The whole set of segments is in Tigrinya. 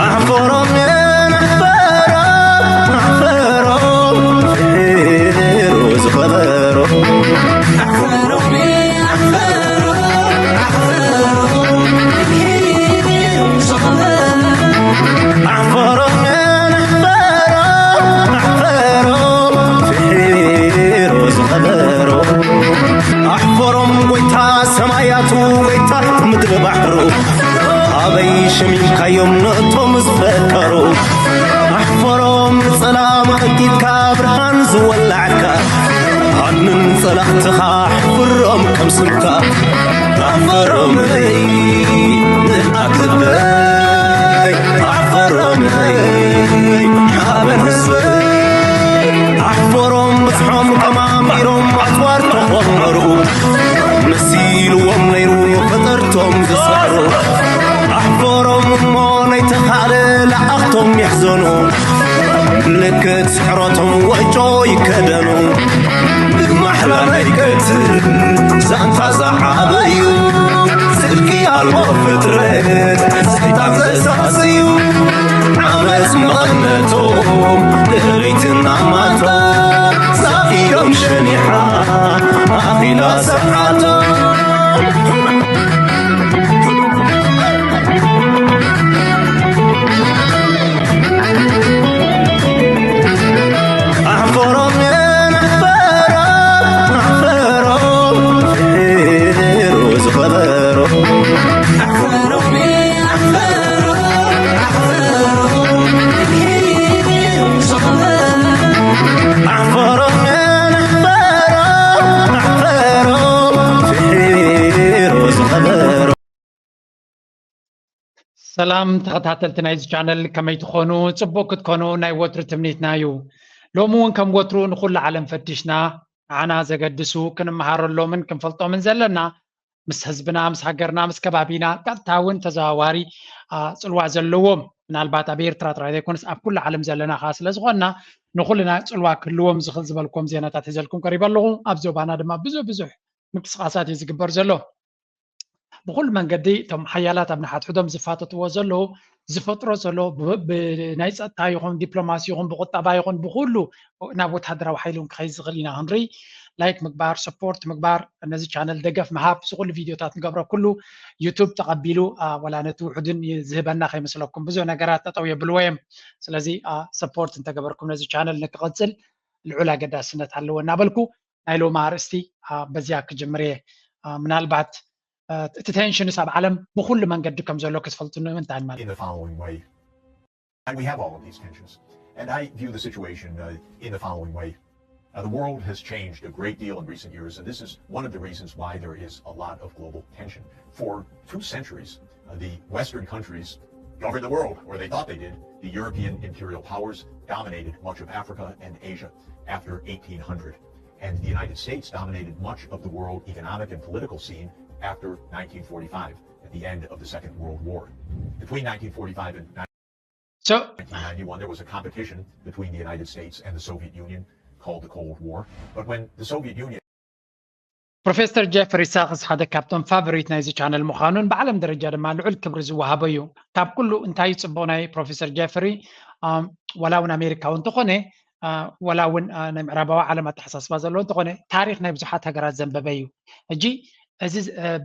ኣሕፈሮም ኣሕፈሮም ኣሕፈሮም ፍሒሩ ዝኸበሮ ኣሕፈሮም ኣሕፈሮም ኣሕፈሮም ፍሒሩ ዝኸበሮ ኣሕፈሮም ኣሕፈሮም ኣሕፈሮም ፍሒሩ ዝኸበሮ ኣሕፈሮም ጎይታ ሰማያቱ ጎይታ ምድሪ ባሕሩ ኣበይ ሸሚምካዮም ነቶም ዝፈከሩ ኣሕፈሮም ንጸላም ቀንጢጥካ ብርሃን ዝወላዕካ ሃድንን ጸላእትኻ ኣሕፍሮም ከም ስምካ ኣሕፈሮም ንኣትበይ ኣሕፈሮም ሓበን ህዝበይ ኣሕፈሮም ብዝሖም ተማሚሮም ኣጽዋር ተኾመሩ መሲልዎም ነይሩ ፈጠርቶም ዝሰሩ ኣሕፈሮም እሞ ናይተኻለ ለኣኽቶም ይሕዘኑ ምልክት ስሕረቶም ወጮ ይከደኑ ብማሕላ ናይ ቀትር ዛንታ ዝዓበዩ ጽድቂ ኣልቦ ፍጥረት ሰይጣን ዘሳስዩ ዓመፅ መቐነቶም ድሪትና ማታ ሳኺሎም ሸኒሓ ኣኺላ ሰዓቶም ኣሕፈሮም ኣሕፈሮም ኣሕፈሮም ፍሒሩ ዝኸበሮ ኣሕፈሮም ኣሕፈሮም ኣሕፈሮም ፍሒሩ ዝኸበሮ ኣሕፈሮም ኣሕፈሮም ፍሒሩ ዝኸበሮ ሰላም ተኸታተልቲ ናይዚ ቻነል ከመይ ትኾኑ? ጽቡቕ ክትኮኑ ናይ ወትሩ ትምኒትና እዩ። ሎሚ እውን ከም ወትሩ ንኹሉ ዓለም ፈቲሽና ንዓና ዘገድሱ ክንመሃረሎምን ክንፈልጦምን ዘለና ምስ ህዝብና፣ ምስ ሃገርና፣ ምስ ከባቢና ቀጥታ እውን ተዘዋዋሪ ጽልዋ ዘለዎም ምናልባት ኣብ ኤርትራ ጥራይ ዘይኮነስ ኣብ ኩሉ ዓለም ዘለና ከዓ ስለ ዝኾንና ንኹልና ጽልዋ ክህልዎም ዝኽእል ዝበልኩም ዜናታት ሒዘልኩም ቀሪበ ኣለኹ። ኣብ ዞባና ድማ ብዙሕ ብዙሕ ምንቅስቃሳት እዩ ዝግበር ዘሎ። ብኹሉ መንገዲ እቶም ሓያላት ኣብ ንሓድሕዶም ዝፋተትዎ ዘለዉ ዝፈጥሮ ዘሎ ብናይ ፀጥታ ይኹን ዲፕሎማሲ ይኹን ብቁጠባ ይኹን ብኩሉ ናብ ወታደራዊ ሓይሊ እውን ክኸይድ ዝኽእል ኢና ክንርኢ ላይክ ምግባር ሰፖርት ምግባር ነዚ ቻነል ደገፍ ምሃብ እዚ ኩሉ ቪድዮታት ንገብሮ ኩሉ ዩቱብ ተቐቢሉ ወላ ነቲ ውሑድን ዝህበና ከይመስለኩም ብዙሕ ነገራት ጠጠው የብልዎ እዮም ስለዚ ሰፖርት እንተገበርኩም ነዚ ቻነል ንክቐፅል ልዑል ኣገዳስነት ኣለዎ እናበልኩ ናይ ሎማ ኣርእስቲ በዚያ ክጅምር እየ ምናልባት እቲ ቴንሽንስ ኣብ ዓለም ብኩሉ መንገዲ ከም ዘሎ ክትፈልጡ ንምንታይ ማለት in the following way. And we have all of these tensions. And I view the situation uh, in the following way. Uh, the world has changed a great deal in recent years, and this is one of the reasons why there is a lot of global tension. For two centuries, uh, the Western countries governed the world, or they thought they did. The European imperial powers dominated much of Africa and Asia after eighteen hundred. And the United States dominated much of the world economic and political scene after nineteen forty-five, at the end of the Second World War. Between nineteen forty-five and so, nineteen ninety-one, there was a competition between the United States and the Soviet Union called the Cold War. But when the Soviet Union ፕሮፌሰር ጀፍሪ ሳክስ ሓደ ካብቶም ፋቨሪት ናይዚ ቻነል ምዃኑን ብዓለም ደረጃ ድማ ልዑል ክብሪ ዝወሃቦ እዩ። ካብ ኩሉ እንታይ እዩ ጽቡቕ ናይ ፕሮፌሰር ጀፍሪ ዋላ እውን ኣሜሪካዊ እንተኾነ ዋላ እውን ናይ ምዕራባዊ ዓለም ኣተሓሳስባ ዘለዎ እንተኾነ ታሪኽ ናይ ብዙሓት ሃገራት ዘንበበ እዩ። ሕጂ እዚ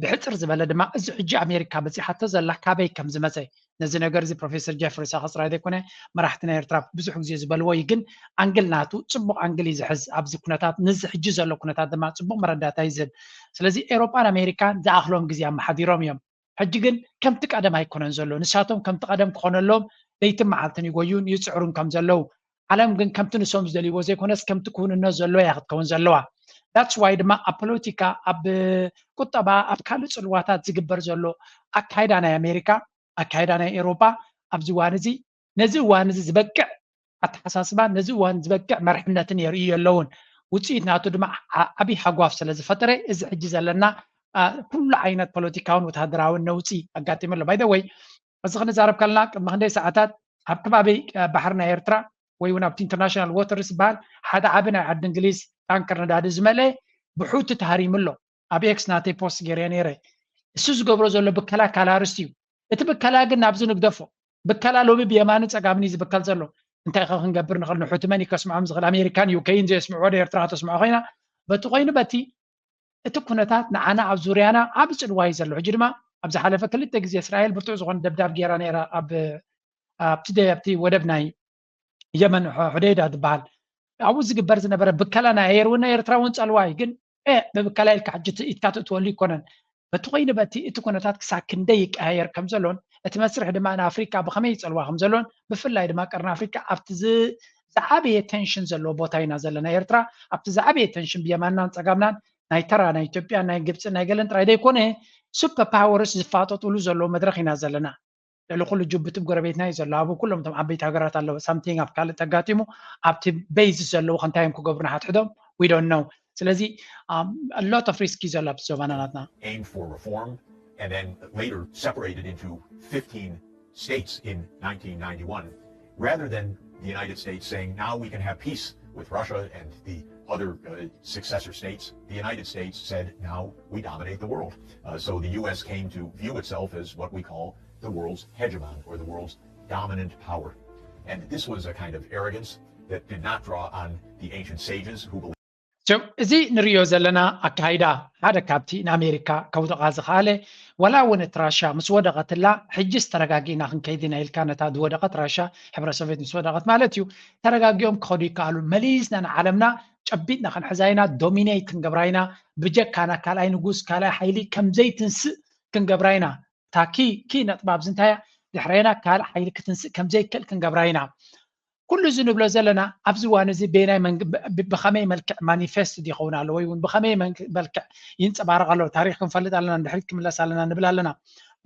ብሕፅር ዝበለ ድማ እዚ ሕጂ ኣሜሪካ በፂሓቶ ዘላ ካበይ ከም ዝመፀ ነዚ ነገር እዚ ፕሮፌሰር ጀፍሪ ሳክስ ጥራይ ዘይኮነ መራሕቲ ናይ ኤርትራ ብዙሕ ግዜ ዝበልዎ እዩ። ግን ኣንግል ናቱ ፅቡቕ ኣንግል እዩ ዝሕዝ ኣብዚ ኩነታት ንዚ ሕጂ ዘሎ ኩነታት ድማ ፅቡቕ መረዳእታ እዩ ዝህብ። ስለዚ ኤሮጳን ኣሜሪካን ዝኣኽሎም ግዜ ኣመሓዲሮም እዮም። ሕጂ ግን ከምቲ ቀደም ኣይኮነን ዘሎ። ንሳቶም ከምቲ ቀደም ክኾነሎም ለይትን መዓልትን ይጎዩን ይፅዕሩን ከም ዘለዉ ዓለም ግን ከምቲ ንሶም ዝደልይዎ ዘይኮነስ ከምቲ ክውንነት ዘሎ እያ ክትከውን ዘለዋ። That's why ድማ ኣብ ፖለቲካ፣ ኣብ ቁጠባ፣ ኣብ ካልእ ፅልዋታት ዝግበር ዘሎ ኣካይዳ ናይ ኣሜሪካ፣ ኣካይዳ ናይ ኤሮፓ ኣብዚ እዋን እዚ ነዚ እዋን እዚ ዝበቅዕ ኣተሓሳስባን ነዚ እዋን ዝበቅዕ መርሕነትን የርእዩ የለውን። ውፅኢት ናቱ ድማ ዓብይ ሃጓፍ ስለ ዝፈጠረ እዚ ሕጂ ዘለና ኩሉ ዓይነት ፖለቲካውን ወታደራውን ነውፂ ኣጋጢሙ ኣሎ። By the way እዚ ክንዛረብ ከለና ቅድሚ ክንደይ ሰዓታት ኣብ ከባቢ ባሕሪ ናይ ኤርትራ ወይ እውን ኣብቲ ኢንተርናሽናል ዎተርስ ዝበሃል ሓደ ዓቢ ናይ ዓዲ እንግሊዝ ታንከር ነዳዲ ዝመልአ ብሑቲ ተሃሪሙ ኣሎ። ኣብ ኤክስ ናተይ ፖስት ገይረዮ ነይረ። እሱ ዝገብሮ ዘሎ ብከላ ካላርስት እዩ። እቲ ብከላ ግን ናብዚ ንግደፎ። ብከላ ሎሚ ብየማንን ጸጋምን እዩ ዝብከል ዘሎ። እንታይ ከ ክንገብር ንኽእል? ንሑቲ መን እዩ ከስምዖም ዝኽእል? ኣሜሪካን ዩኬይን ዘየስምዕዎ ዶ ኤርትራ ከተስምዖ ኮይና? በቲ ኮይኑ በቲ እቲ ኩነታት ንዓና ኣብ ዙርያና ኣብ ጽልዋ እዩ ዘሎ። ሕጂ ድማ ኣብ ዝሓለፈ ክልተ ግዜ እስራኤል ብርቱዕ ዝኾነ ደብዳብ ገይራ ነይራ ኣብ ኣብቲ ደ- ኣብቲ ወደብ ናይ የመን ሖ- ሖዴይዳ ዝበሃል ኣብኡ ዝግበር ዝነበረ ብከላ ናይ ኣየር እውን ናይ ኤርትራ እውን ጸልዋ እዩ። ግን እ ብብከላ ኢልካ ሕጂ እቲ ኢድካ ትእትወሉ ይኮነን። በቲ ኮይኑ በቲ እቲ ኩነታት ክሳብ ክንደይ ይቀያየር ከም ዘሎን እቲ መስርሕ ድማ ንኣፍሪካ ብኸመይ ይጸልዋ ከም ዘሎን ብፍላይ ድማ ቀርኒ ኣፍሪካ ኣብቲ ዝ- ዝዓበየ ቴንሽን ዘለዎ ቦታ ኢና ዘለና ኤርትራ ኣብቲ ዝዓበየ ቴንሽን ብየማንናን ጸጋምናን ናይ ተራ ናይ ኢትዮጵያ ናይ ግብፂ ናይ ገለን ጥራይ ዘይኮነ ሱፐር ፓወርስ ዝፋጠጥሉ ዘለዎ መድረክ ኢና ዘለና። ልዕሊ ኩሉ ጅቡቲ ጎረቤትና እዩ ዘሎ። ኣብ ኩሎም እቶም ዓበይቲ ሃገራት ኣለዉ። ሳምቲንግ ኣብ ካልእ ተጋጢሙ ኣብቲ ቤዝስ ዘለዉ ከንታይ እዮም ክገብሩና ሓትሕዶም we don't know። ስለዚ a lot of risk እዩ ዘሎ ኣብቲ ዞባና ናትና። Aimed for reform and then later separated into fifteen states in nineteen ninety-one, rather than the United States saying, "Now we can have peace with Russia and the other uh, successor states." The United States said, "Now we dominate the world." Uh, so the U S came to view itself as what we call the world's hegemon or the world's dominant power. And this was a kind of arrogance that did not draw on the ancient sages who believed. እዚ ንሪኦ ዘለና ኣካይዳ ሓደ ካብቲ ንኣሜሪካ ከውድቓ ዝኸኣለ ዋላ እውን እቲ ራሻ ምስ ወደቐትላ ሕጅስ ተረጋጊእና ክንከይድ ኢና ኢልካ ነታ ዝወደቐት ራሻ ሕብረ ሶቪየት ምስ ወደቐት ማለት እዩ ተረጋጊኦም ክኸዱ ይከኣሉ መሊስና ንዓለምና ጨቢጥና ክንሕዛ ኢና ዶሚኔት ክንገብራ ኢና ብጀካና ካልኣይ ንጉስ ካልኣይ ሓይሊ ከምዘይትንስእ ክንገብራ ኢና እታ ኪ ኪ ነጥባ ኣብዚ እንታይ እያ ድሕሬና ካልእ ሓይሊ ክትንስእ ከምዘይክእል ክንገብራ ኢና ኩሉ እዚ ንብሎ ዘለና ኣብዚ ዋን እዚ ቤናይ ብከመይ መልክዕ ማኒፌስት ይኸውን ኣሎ ወይ እውን ብከመይ መልክዕ ይንፀባረቕ ኣሎ ታሪክ ክንፈልጥ ኣለና ንድሕሪት ክምለስ ኣለና ንብል ኣለና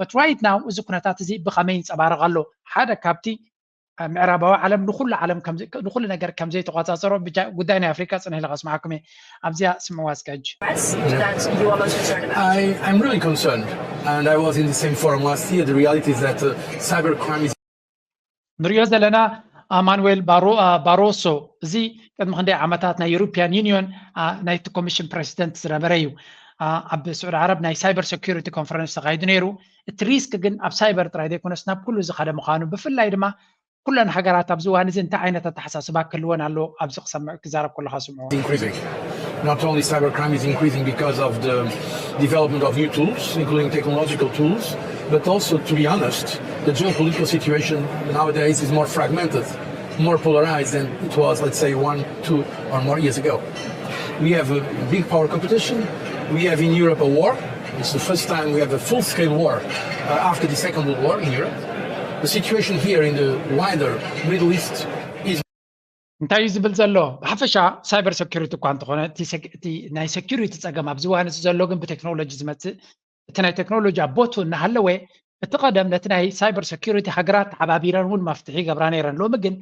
but right now እዚ ኩነታት እዚ ብከመይ ይንፀባረቕ ኣሎ ሓደ ካብቲ ምዕራባዊ ዓለም ንኩሉ ዓለም ንኩሉ ነገር ከምዘይተቆፃፀሮ ጉዳይ ናይ ኣፍሪካ ፅንሕ ኢለ ከስምዓኩም እየ ኣብዚኣ ስምዕዋ እስከ ሕጂ I'm really concerned and I was in the same forum last year. The reality is that uh, cybercrime is ንሪኦ ዘለና ኣማኑኤል ባሮሶ እዚ ቅድሚ ክንደይ ዓመታት ናይ ዩሮፒያን ዩኒዮን ናይቲ ኮሚሽን ፕሬዚደንት ዝነበረ እዩ ኣብ ስዑድ ዓረብ ናይ ሳይበር ሴኩሪቲ ኮንፈረንስ ተኻይዱ ነይሩ እቲ ሪስክ ግን ኣብ ሳይበር ጥራይ ዘይኮነስ ናብ ኩሉ ዝኸደ ምዃኑ ብፍላይ ድማ ኩለን ሃገራት ኣብዚ እዋን እዚ እንታይ ዓይነት ኣተሓሳስባ ክህልወን ኣለዎ ኣብዚ ክሰምዕ ክዛረብ ከለካ ስምዑ not only cybercrime is increasing because of the development of new tools, including technological tools, but also, to be honest, the geopolitical situation nowadays is more fragmented, more polarized than it was, let's say, one, two, or more years ago. We have a big power competition. We have in Europe a war. It's the first time we have a full-scale war uh, after the Second World War in Europe. The situation here in the wider Middle East is እንታይ እዩ ዝብል ዘሎ ብሓፈሻ ሳይበር ሴኩሪቲ እኳ እንተኾነ እቲ ናይ ሴኩሪቲ ፀገም ኣብዚ ዋን እዚ ዘሎ ግን ብቴክኖሎጂ ዝመፅእ እቲ ናይ ቴክኖሎጂ ኣብ ቦቱ እናሃለወ እቲ ቀደም ነቲ ናይ ሳይበር ሴኩሪቲ ሃገራት ተሓባቢረን እውን መፍትሒ ይገብራ ነይረን ሎሚ ግን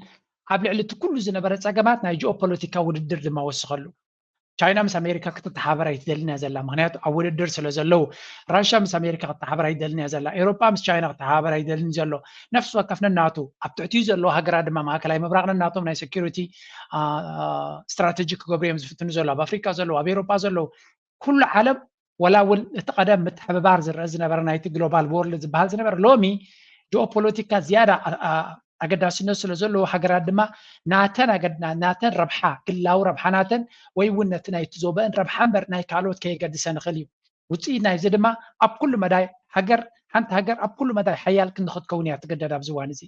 ኣብ ልዕሊ እቲ ኩሉ ዝነበረ ፀገማት ናይ ጂኦፖለቲካ ውድድር ድማ ወስኸሉ ቻይና ምስ ኣሜሪካ ክትተሓባበር ኣይትደልን እያ ዘላ ምክንያቱ ኣብ ውድድር ስለ ዘለዉ ራሽያ ምስ ኣሜሪካ ክትተሓባበር ኣይደልን እያ ዘላ ኤሮጳ ምስ ቻይና ክትተሓባበር ኣይደልን ዘሎ ነፍሲ ወከፍ ነናቱ ኣብ ትሕቲኡ ዘለዉ ሃገራት ድማ ማእከላይ ምብራቕ ነናቶም ናይ ሴኩሪቲ ስትራተጂ ክገብሩ እዮም ዝፍትኑ ዘለዉ ኣብ ኣፍሪካ ዘለዉ ኣብ ኤሮጳ ዘለዉ ኩሉ ዓለም ወላ እውን እቲ ቀደም ምትሕብባር ዝረአ ዝነበረ ናይቲ ግሎባል ወርልድ ዝበሃል ዝነበረ ሎሚ ጂኦፖለቲካ ዝያዳ ኣገዳስነት ስለ ዘለዎ ሃገራት ድማ ናተን ኣገድና ናተን ረብሓ ግላዊ ረብሓ ናተን ወይ እውን ነቲ ናይቲ ዞበአን ረብሓ እምበር ናይ ካልኦት ከየገድሰ ንኽእል እዩ ውፅኢት ናይዚ ድማ ኣብ ኩሉ መዳይ ሃገር ሓንቲ ሃገር ኣብ ኩሉ መዳይ ሓያል ክንዲ ክትከውን እያ ትግደድ ኣብዚ እዋን እዚ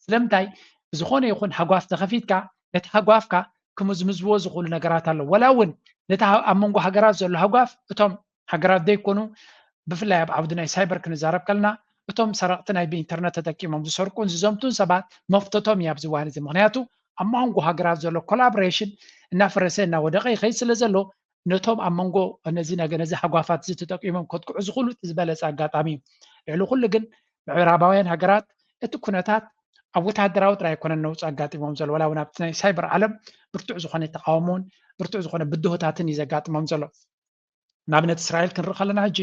ስለምንታይ ብዝኾነ ይኹን ሃጓፍ ተኸፊትካ ነቲ ሃጓፍካ ክምዝምዝዎ ዝኽእሉ ነገራት ኣለዉ ወላ እውን ነቲ ኣብ መንጎ ሃገራት ዘሎ ሃጓፍ እቶም ሃገራት ዘይኮኑ ብፍላይ ኣብ ዓውዲ ናይ ሳይበር ክንዛረብ ከለና እቶም ሰረቕቲ ናይ ብኢንተርነት ተጠቂሞም ዝሰርቁን ዝዘምቱን ሰባት መፍተቶም እዩ ኣብዚ ዋን እዚ ምክንያቱ ኣብ መንጎ ሃገራት ዘሎ ኮላቦሬሽን እናፈረሰ እናወደቀ ይኸይድ ስለ ዘሎ ነቶም ኣብ መንጎ ነዚ ነገ ነዚ ሃጓፋት እዚ ተጠቂሞም ከጥቅዑ ዝኽእሉ እቲ ዝበለፀ ኣጋጣሚ እዩ ልዕሊ ኩሉ ግን ምዕራባውያን ሃገራት እቲ ኩነታት ኣብ ወታደራዊ ጥራይ ኣይኮነን ነውፂ ኣጋጢሞም ዘሎ ዋላ እውን ኣብቲ ናይ ሳይበር ዓለም ብርቱዕ ዝኾነ ተቃውሞን ብርቱዕ ዝኾነ ብድሆታትን እዩ ዘጋጥሞም ዘሎ ንኣብነት እስራኤል ክንርኢ ከለና ሕጂ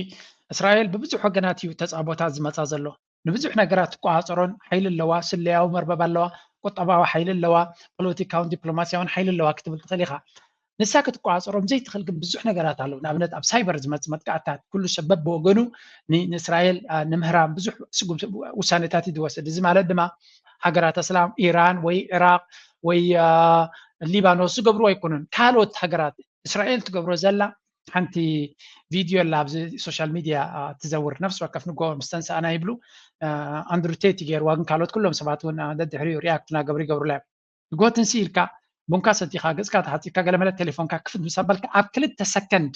እስራኤል ብብዙሕ ወገናት እዩ ተፃቦታት ዝመፃ ዘሎ ንብዙሕ ነገራት ትቆፃፀሮን ሓይሊ ኣለዋ ስለያዊ መርበብ ኣለዋ ቁጠባዊ ሓይሊ ኣለዋ ፖለቲካውን ዲፕሎማሲያውን ሓይሊ ኣለዋ ክትብል ትኽእል ኢኻ ንሳ ክትቆፃፀሮም ዘይትኽእል ግን ብዙሕ ነገራት ኣለዉ። ንኣብነት ኣብ ሳይበር ዝመፅ መጥቃዕታት ኩሉ ሰብ በብወገኑ ንእስራኤል ንምህራም ብዙሕ ስጉም ውሳኔታት እዩ ዝወስድ። እዚ ማለት ድማ ሃገራት እስላም ኢራን ወይ ኢራቅ ወይ ሊባኖስ ዝገብሩ ኣይኮኑን። ካልኦት ሃገራት እስራኤል ትገብሮ ዘላ ሓንቲ ቪድዮ ኣላ ኣብዚ ሶሻል ሚድያ ትዘውር፣ ነፍሲ ወከፍ ንጎ ምስ ተንሰኣና ይብሉ። ኣንድሩ ቴቲ ገይርዋ፣ ግን ካልኦት ኩሎም ሰባት እውን ደድሕሪኡ ሪያክት እናገብሩ ይገብሩላ እዮም። ጎትን ስኢልካ ቡንካ ሰቲኻ ገፅካ ተሓፂብካ ገለመለ ቴሌፎንካ ክፍት ምስ ኣበልካ ኣብ ክልተ ሰከንድ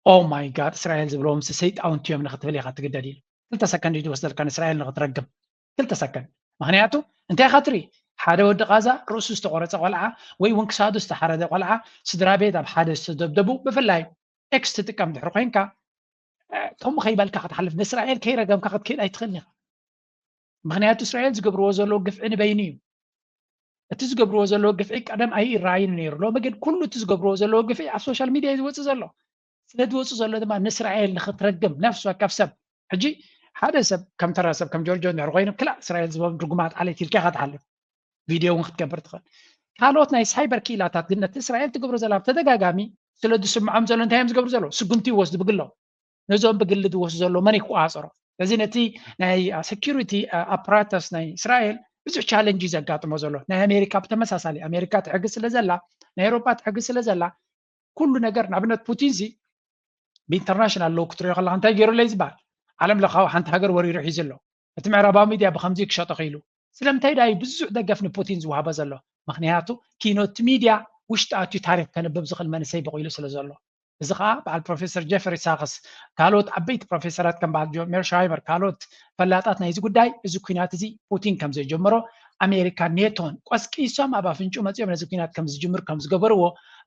ኦ ማይ ጋድ እስራኤል ዝብለዎም ሰይጣውንቲ እዮም ንክትብል ኢኻ ትግደድ ኢሉ። ክልተ ሰከንድ እዩ ዝወስደልካ ንእስራኤል ንክትረግም፣ ክልተ ሰከንድ። ምክንያቱ እንታይ ኢኻ ትርኢ? ሓደ ወዲ ቃዛ ርእሱ ዝተቆረፀ ቆልዓ ወይ እውን ክሳዱ ዝተሓረደ ቆልዓ፣ ስድራ ቤት ኣብ ሓደ ዝተደብደቡ፣ ብፍላይ ኤክስ ትጥቀም ድሕሪ ኮይንካ ከምኡ ከይበልካ ክትሓልፍ፣ ንእስራኤል ከይረገምካ ክትክእል ኣይትኽእልን ኢኻ። ምክንያቱ እስራኤል ዝገብርዎ ዘለዉ ግፍዒ ንበይኑ እዩ። እቲ ዝገብርዎ ዘለዉ ግፍዒ ቀደም ኣይረኣይን ነይሩ፣ ሎሚ ግን ኩሉ እቲ ዝገብርዎ ዘለዉ ግፍዒ ኣብ ሶሻል ሚድያ እዩ ዝወፅእ ዘሎ። ስለ ዝወፅእ ዘሎ ድማ ንእስራኤል ንክትረግም ነፍሲ ወከፍ ሰብ፣ ሕጂ ሓደ ሰብ ከም ተራ ሰብ ከም ጆርጆ እንድሕር ኮይኑ ክላእ እስራኤል ዝበም ድጉማት ዓሌት ኢልካ ኢኻ ትሓልፍ። ቪድዮ እውን ክትገብር ትኽእል። ካልኦት ናይ ሳይበር ክኢላታት ግን ነቲ እስራኤል ትገብሮ ዘላ ብተደጋጋሚ ስለ ዝስምዖም ዘሎ እንታይ እዮም ዝገብሩ ዘለዉ? ስጉምቲ ይወስዱ ብግሎም። ነዞም ብግሊ ዝወስዱ ዘለዉ መን ይቆፃፀሮ? ስለዚ ነቲ ናይ ሴኪሪቲ ኣፓራተስ ናይ እስራኤል ብዙሕ ቻለንጅ እዩ ዘጋጥሞ ዘሎ። ናይ ኣሜሪካ ብተመሳሳሊ፣ ኣሜሪካ ትሕግዝ ስለ ዘላ፣ ናይ ኤውሮጳ ትሕግዝ ስለ ዘላ፣ ኩሉ ነገር ንኣብነት ፑቲን ዚ ብኢንተርናሽናል ሎው ክትሪኦ ከለካ እንታይ ገይሩ ኣለይ ዝበሃል? ዓለም ለኻዊ ሓንቲ ሃገር ወሪሩ ሒዙ ኣሎ። እቲ ምዕራባዊ ሚድያ ብከምዚ ክሸጦ ክኢሉ ስለምንታይ ዳዩ ብዙሕ ደገፍ ንፑቲን ዝወሃቦ ዘሎ? ምክንያቱ ኪኖቲ ሚድያ ውሽጢ ኣትዩ ታሪክ ከንብብ ዝኽእል መንእሰይ በቂሉ ስለ ዘሎ። እዚ ከዓ በዓል ፕሮፌሰር ጀፈሪ ሳክስ፣ ካልኦት ዓበይቲ ፕሮፌሰራት ከም በዓል ጆን ሜርሻይመር፣ ካልኦት ፈላጣት ናይዚ ጉዳይ፣ እዚ ኩናት እዚ ፑቲን ከም ዘጀመሮ፣ ኣሜሪካ ኔቶን ቆስቂሶም ኣብ ኣፍንጭኡ መፂኦም ነዚ ኩናት ከም ዝጅምር ከም ዝገበርዎ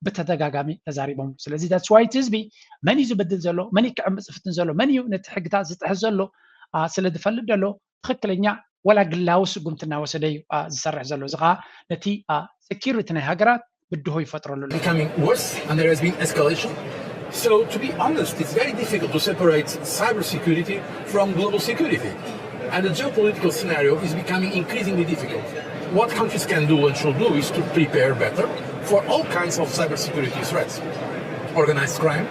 ብተደጋጋሚ ተዛሪቦም። ስለዚ that's why እቲ ህዝቢ መን እዩ ዝብድል ዘሎ፣ መን እዩ ክዕምፅ ዝፍትን ዘሎ፣ መን እዩ ነቲ ሕግታት ዝጥሕስ ዘሎ ስለ ዝፈልጥ ዘሎ ትኽክለኛ ወላ ግላዊ ስጉምቲ እናወሰደ እዩ ዝሰርሕ ዘሎ። እዚ ከዓ ነቲ ሴኪሪቲ ናይ ሃገራት ብድሆ ይፈጥረሉ ኣሎ። Becoming worse and there has been escalation. So to be honest, it's very difficult to separate cybersecurity from global security. And the geopolitical scenario is becoming increasingly difficult. What countries can do and should do is to prepare better for all kinds of cybersecurity threats. Organized crime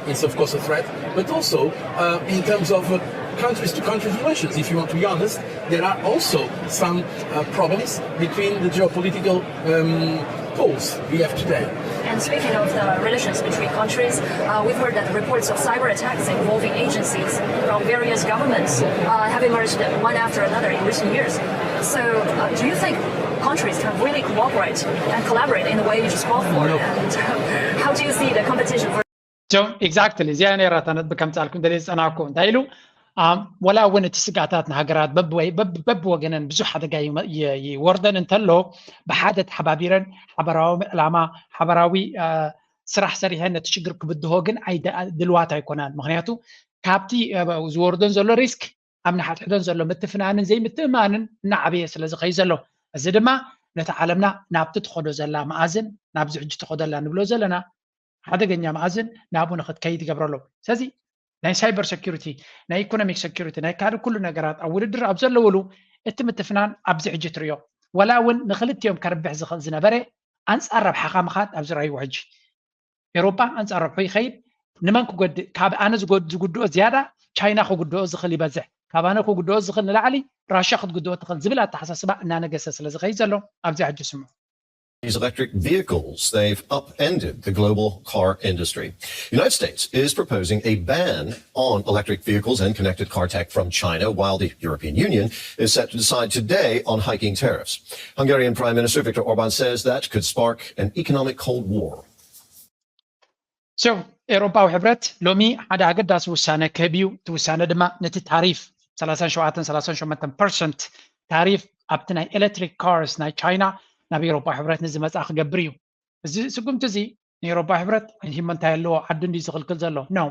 is, of course, a threat, but also uh, in terms of uh, countries to countries relations, if you want to be honest, there are also some uh, problems between the geopolitical um, polls we have today. And speaking of the relations between countries, uh, we've heard that reports of cyber attacks involving agencies from various governments uh, have emerged one after another in recent years. So, uh, do you think countries can really cooperate and collaborate in the way you just called for? No. And how do you see the competition for? So, exactly. እዚኣ ነይራ እታ ነጥቢ ከምፃልኩም ደልየ ዝፀናኩ እንታይ ኢሉ ወላ እውን እቲ ስጋታት ንሃገራት በብወገነን ብዙሕ ሓደጋ ይወርደን እንተሎ ብሓደ ተሓባቢረን ሓበራዊ ዕላማ ሓበራዊ ስራሕ ሰሪሐን ነቲ ሽግር ክብድሆ ግን ድልዋት ኣይኮናን። ምክንያቱ ካብቲ ዝወርዶን ዘሎ ሪስክ ኣብ ንሓድሕደን ዘሎ ምትፍናንን ዘይምትእማንን እናዓበየ ስለ ዝኸይ ዘሎ፣ እዚ ድማ ነቲ ዓለምና ናብቲ ትኸዶ ዘላ መኣዝን ናብዚ ሕጂ ትኸደላ ንብሎ ዘለና ሓደገኛ መኣዝን ናብኡ ንክትከይድ ይገብረሎ። ስለዚ ናይ ሳይበር ሴኪሪቲ፣ ናይ ኢኮኖሚክ ሴኪሪቲ፣ ናይ ካልእ ኩሉ ነገራት ኣብ ውድድር ኣብ ዘለውሉ እቲ ምትፍናን ኣብዚ ሕጂ ትሪኦ። ወላ እውን ንክልቲኦም ከርብሕ ዝኽእል ዝነበረ ኣንፃር ረብሓኻ ምኻድ ኣብዚ ረኣይዎ ሕጂ። ኤውሮጳ ኣንፃር ረብሑ ይኸይድ። ንመን ክጎድእ? ካብ ኣነ ዝጎድ- ዝጉድኦ ዝያዳ ቻይና ክጉድኦ ዝኽእል ይበዝሕ። ካብ ኣነ ክጉድኦ ዝኽእል ንላዕሊ ራሻ ክትጉድኦ ትኽእል ዝብል ኣተሓሳስባ እናነገሰ ስለ ዝኸይድ ዘሎ ኣብዚ ሕጂ ስምዑ። These electric vehicles, they've upended the global car industry. The United States is proposing a ban on electric vehicles and connected car tech from China, while the European Union is set to decide today on hiking tariffs. Hungarian Prime Minister Viktor Orban says that could spark an economic cold war. So, ኤውሮፓዊ ሕብረት ሎሚ ሓደ ኣገዳሲ ውሳነ ክህብ እዩ። እቲ ውሳነ ድማ ነቲ ታሪፍ ሰላሳን ሸውዓተን ሰላሳን ሸሞንተን ፐርሰንት ታሪፍ ኣብቲ ናይ ኤሌክትሪክ ካርስ ናይ ቻይና ናብ ኤውሮፓ ሕብረት ንዝመፅኣ ክገብር እዩ። እዚ ስጉምቲ እዚ ንኤውሮፓ ሕብረት ሂሞ እንታይ ኣለዎ? ዓዱ እንዲ ዝኽልክል ዘሎ ነው።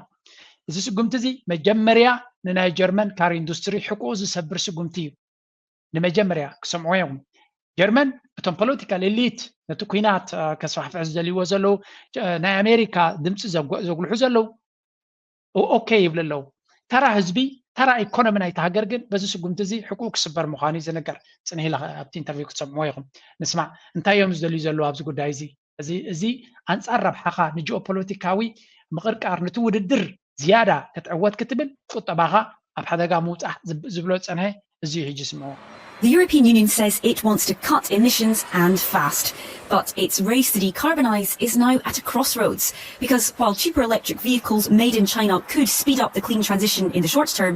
እዚ ስጉምቲ እዚ መጀመርያ ንናይ ጀርመን ካር ኢንዱስትሪ ሕቁኡ ዝሰብር ስጉምቲ እዩ። ንመጀመርያ ክሰምዑ እዮም። ጀርመን እቶም ፖለቲካል ኤሊት ነቲ ኩናት ከስፋሕፍሑ ዝደልይዎ ዘለዉ ናይ ኣሜሪካ ድምፂ ዘጉልሑ ዘለዉ ኦኬ ይብሉ ኣለዉ። ተራ ህዝቢ ተራ ኢኮኖሚ ናይቲ ሃገር ግን በዚ ስጉምቲ እዚ ሕቁ ክስበር ምዃኑ እዩ ዝነገር። ፅንሕ ኢለ ኣብቲ ኢንተርቪው ክትሰምዕዎ ኢኹም። ንስማዕ እንታይ እዮም ዝደልዩ ዘለዉ ኣብዚ ጉዳይ እዚ። እዚ እዚ ኣንጻር ረብሓኻ ንጂኦፖለቲካዊ ምቕርቃር፣ ነቲ ውድድር ዝያዳ ክትዕወት ክትብል ቁጠባኻ ኣብ ሓደጋ ምውጻእ ዝብ- ዝብሎ ዝጸንሐ እዚ እዩ። ሕጂ ስምዑ። The European Union says it wants to cut emissions and fast. But its race to decarbonise is now at a crossroads, because while cheaper electric vehicles made in China could speed up the clean transition in the short term,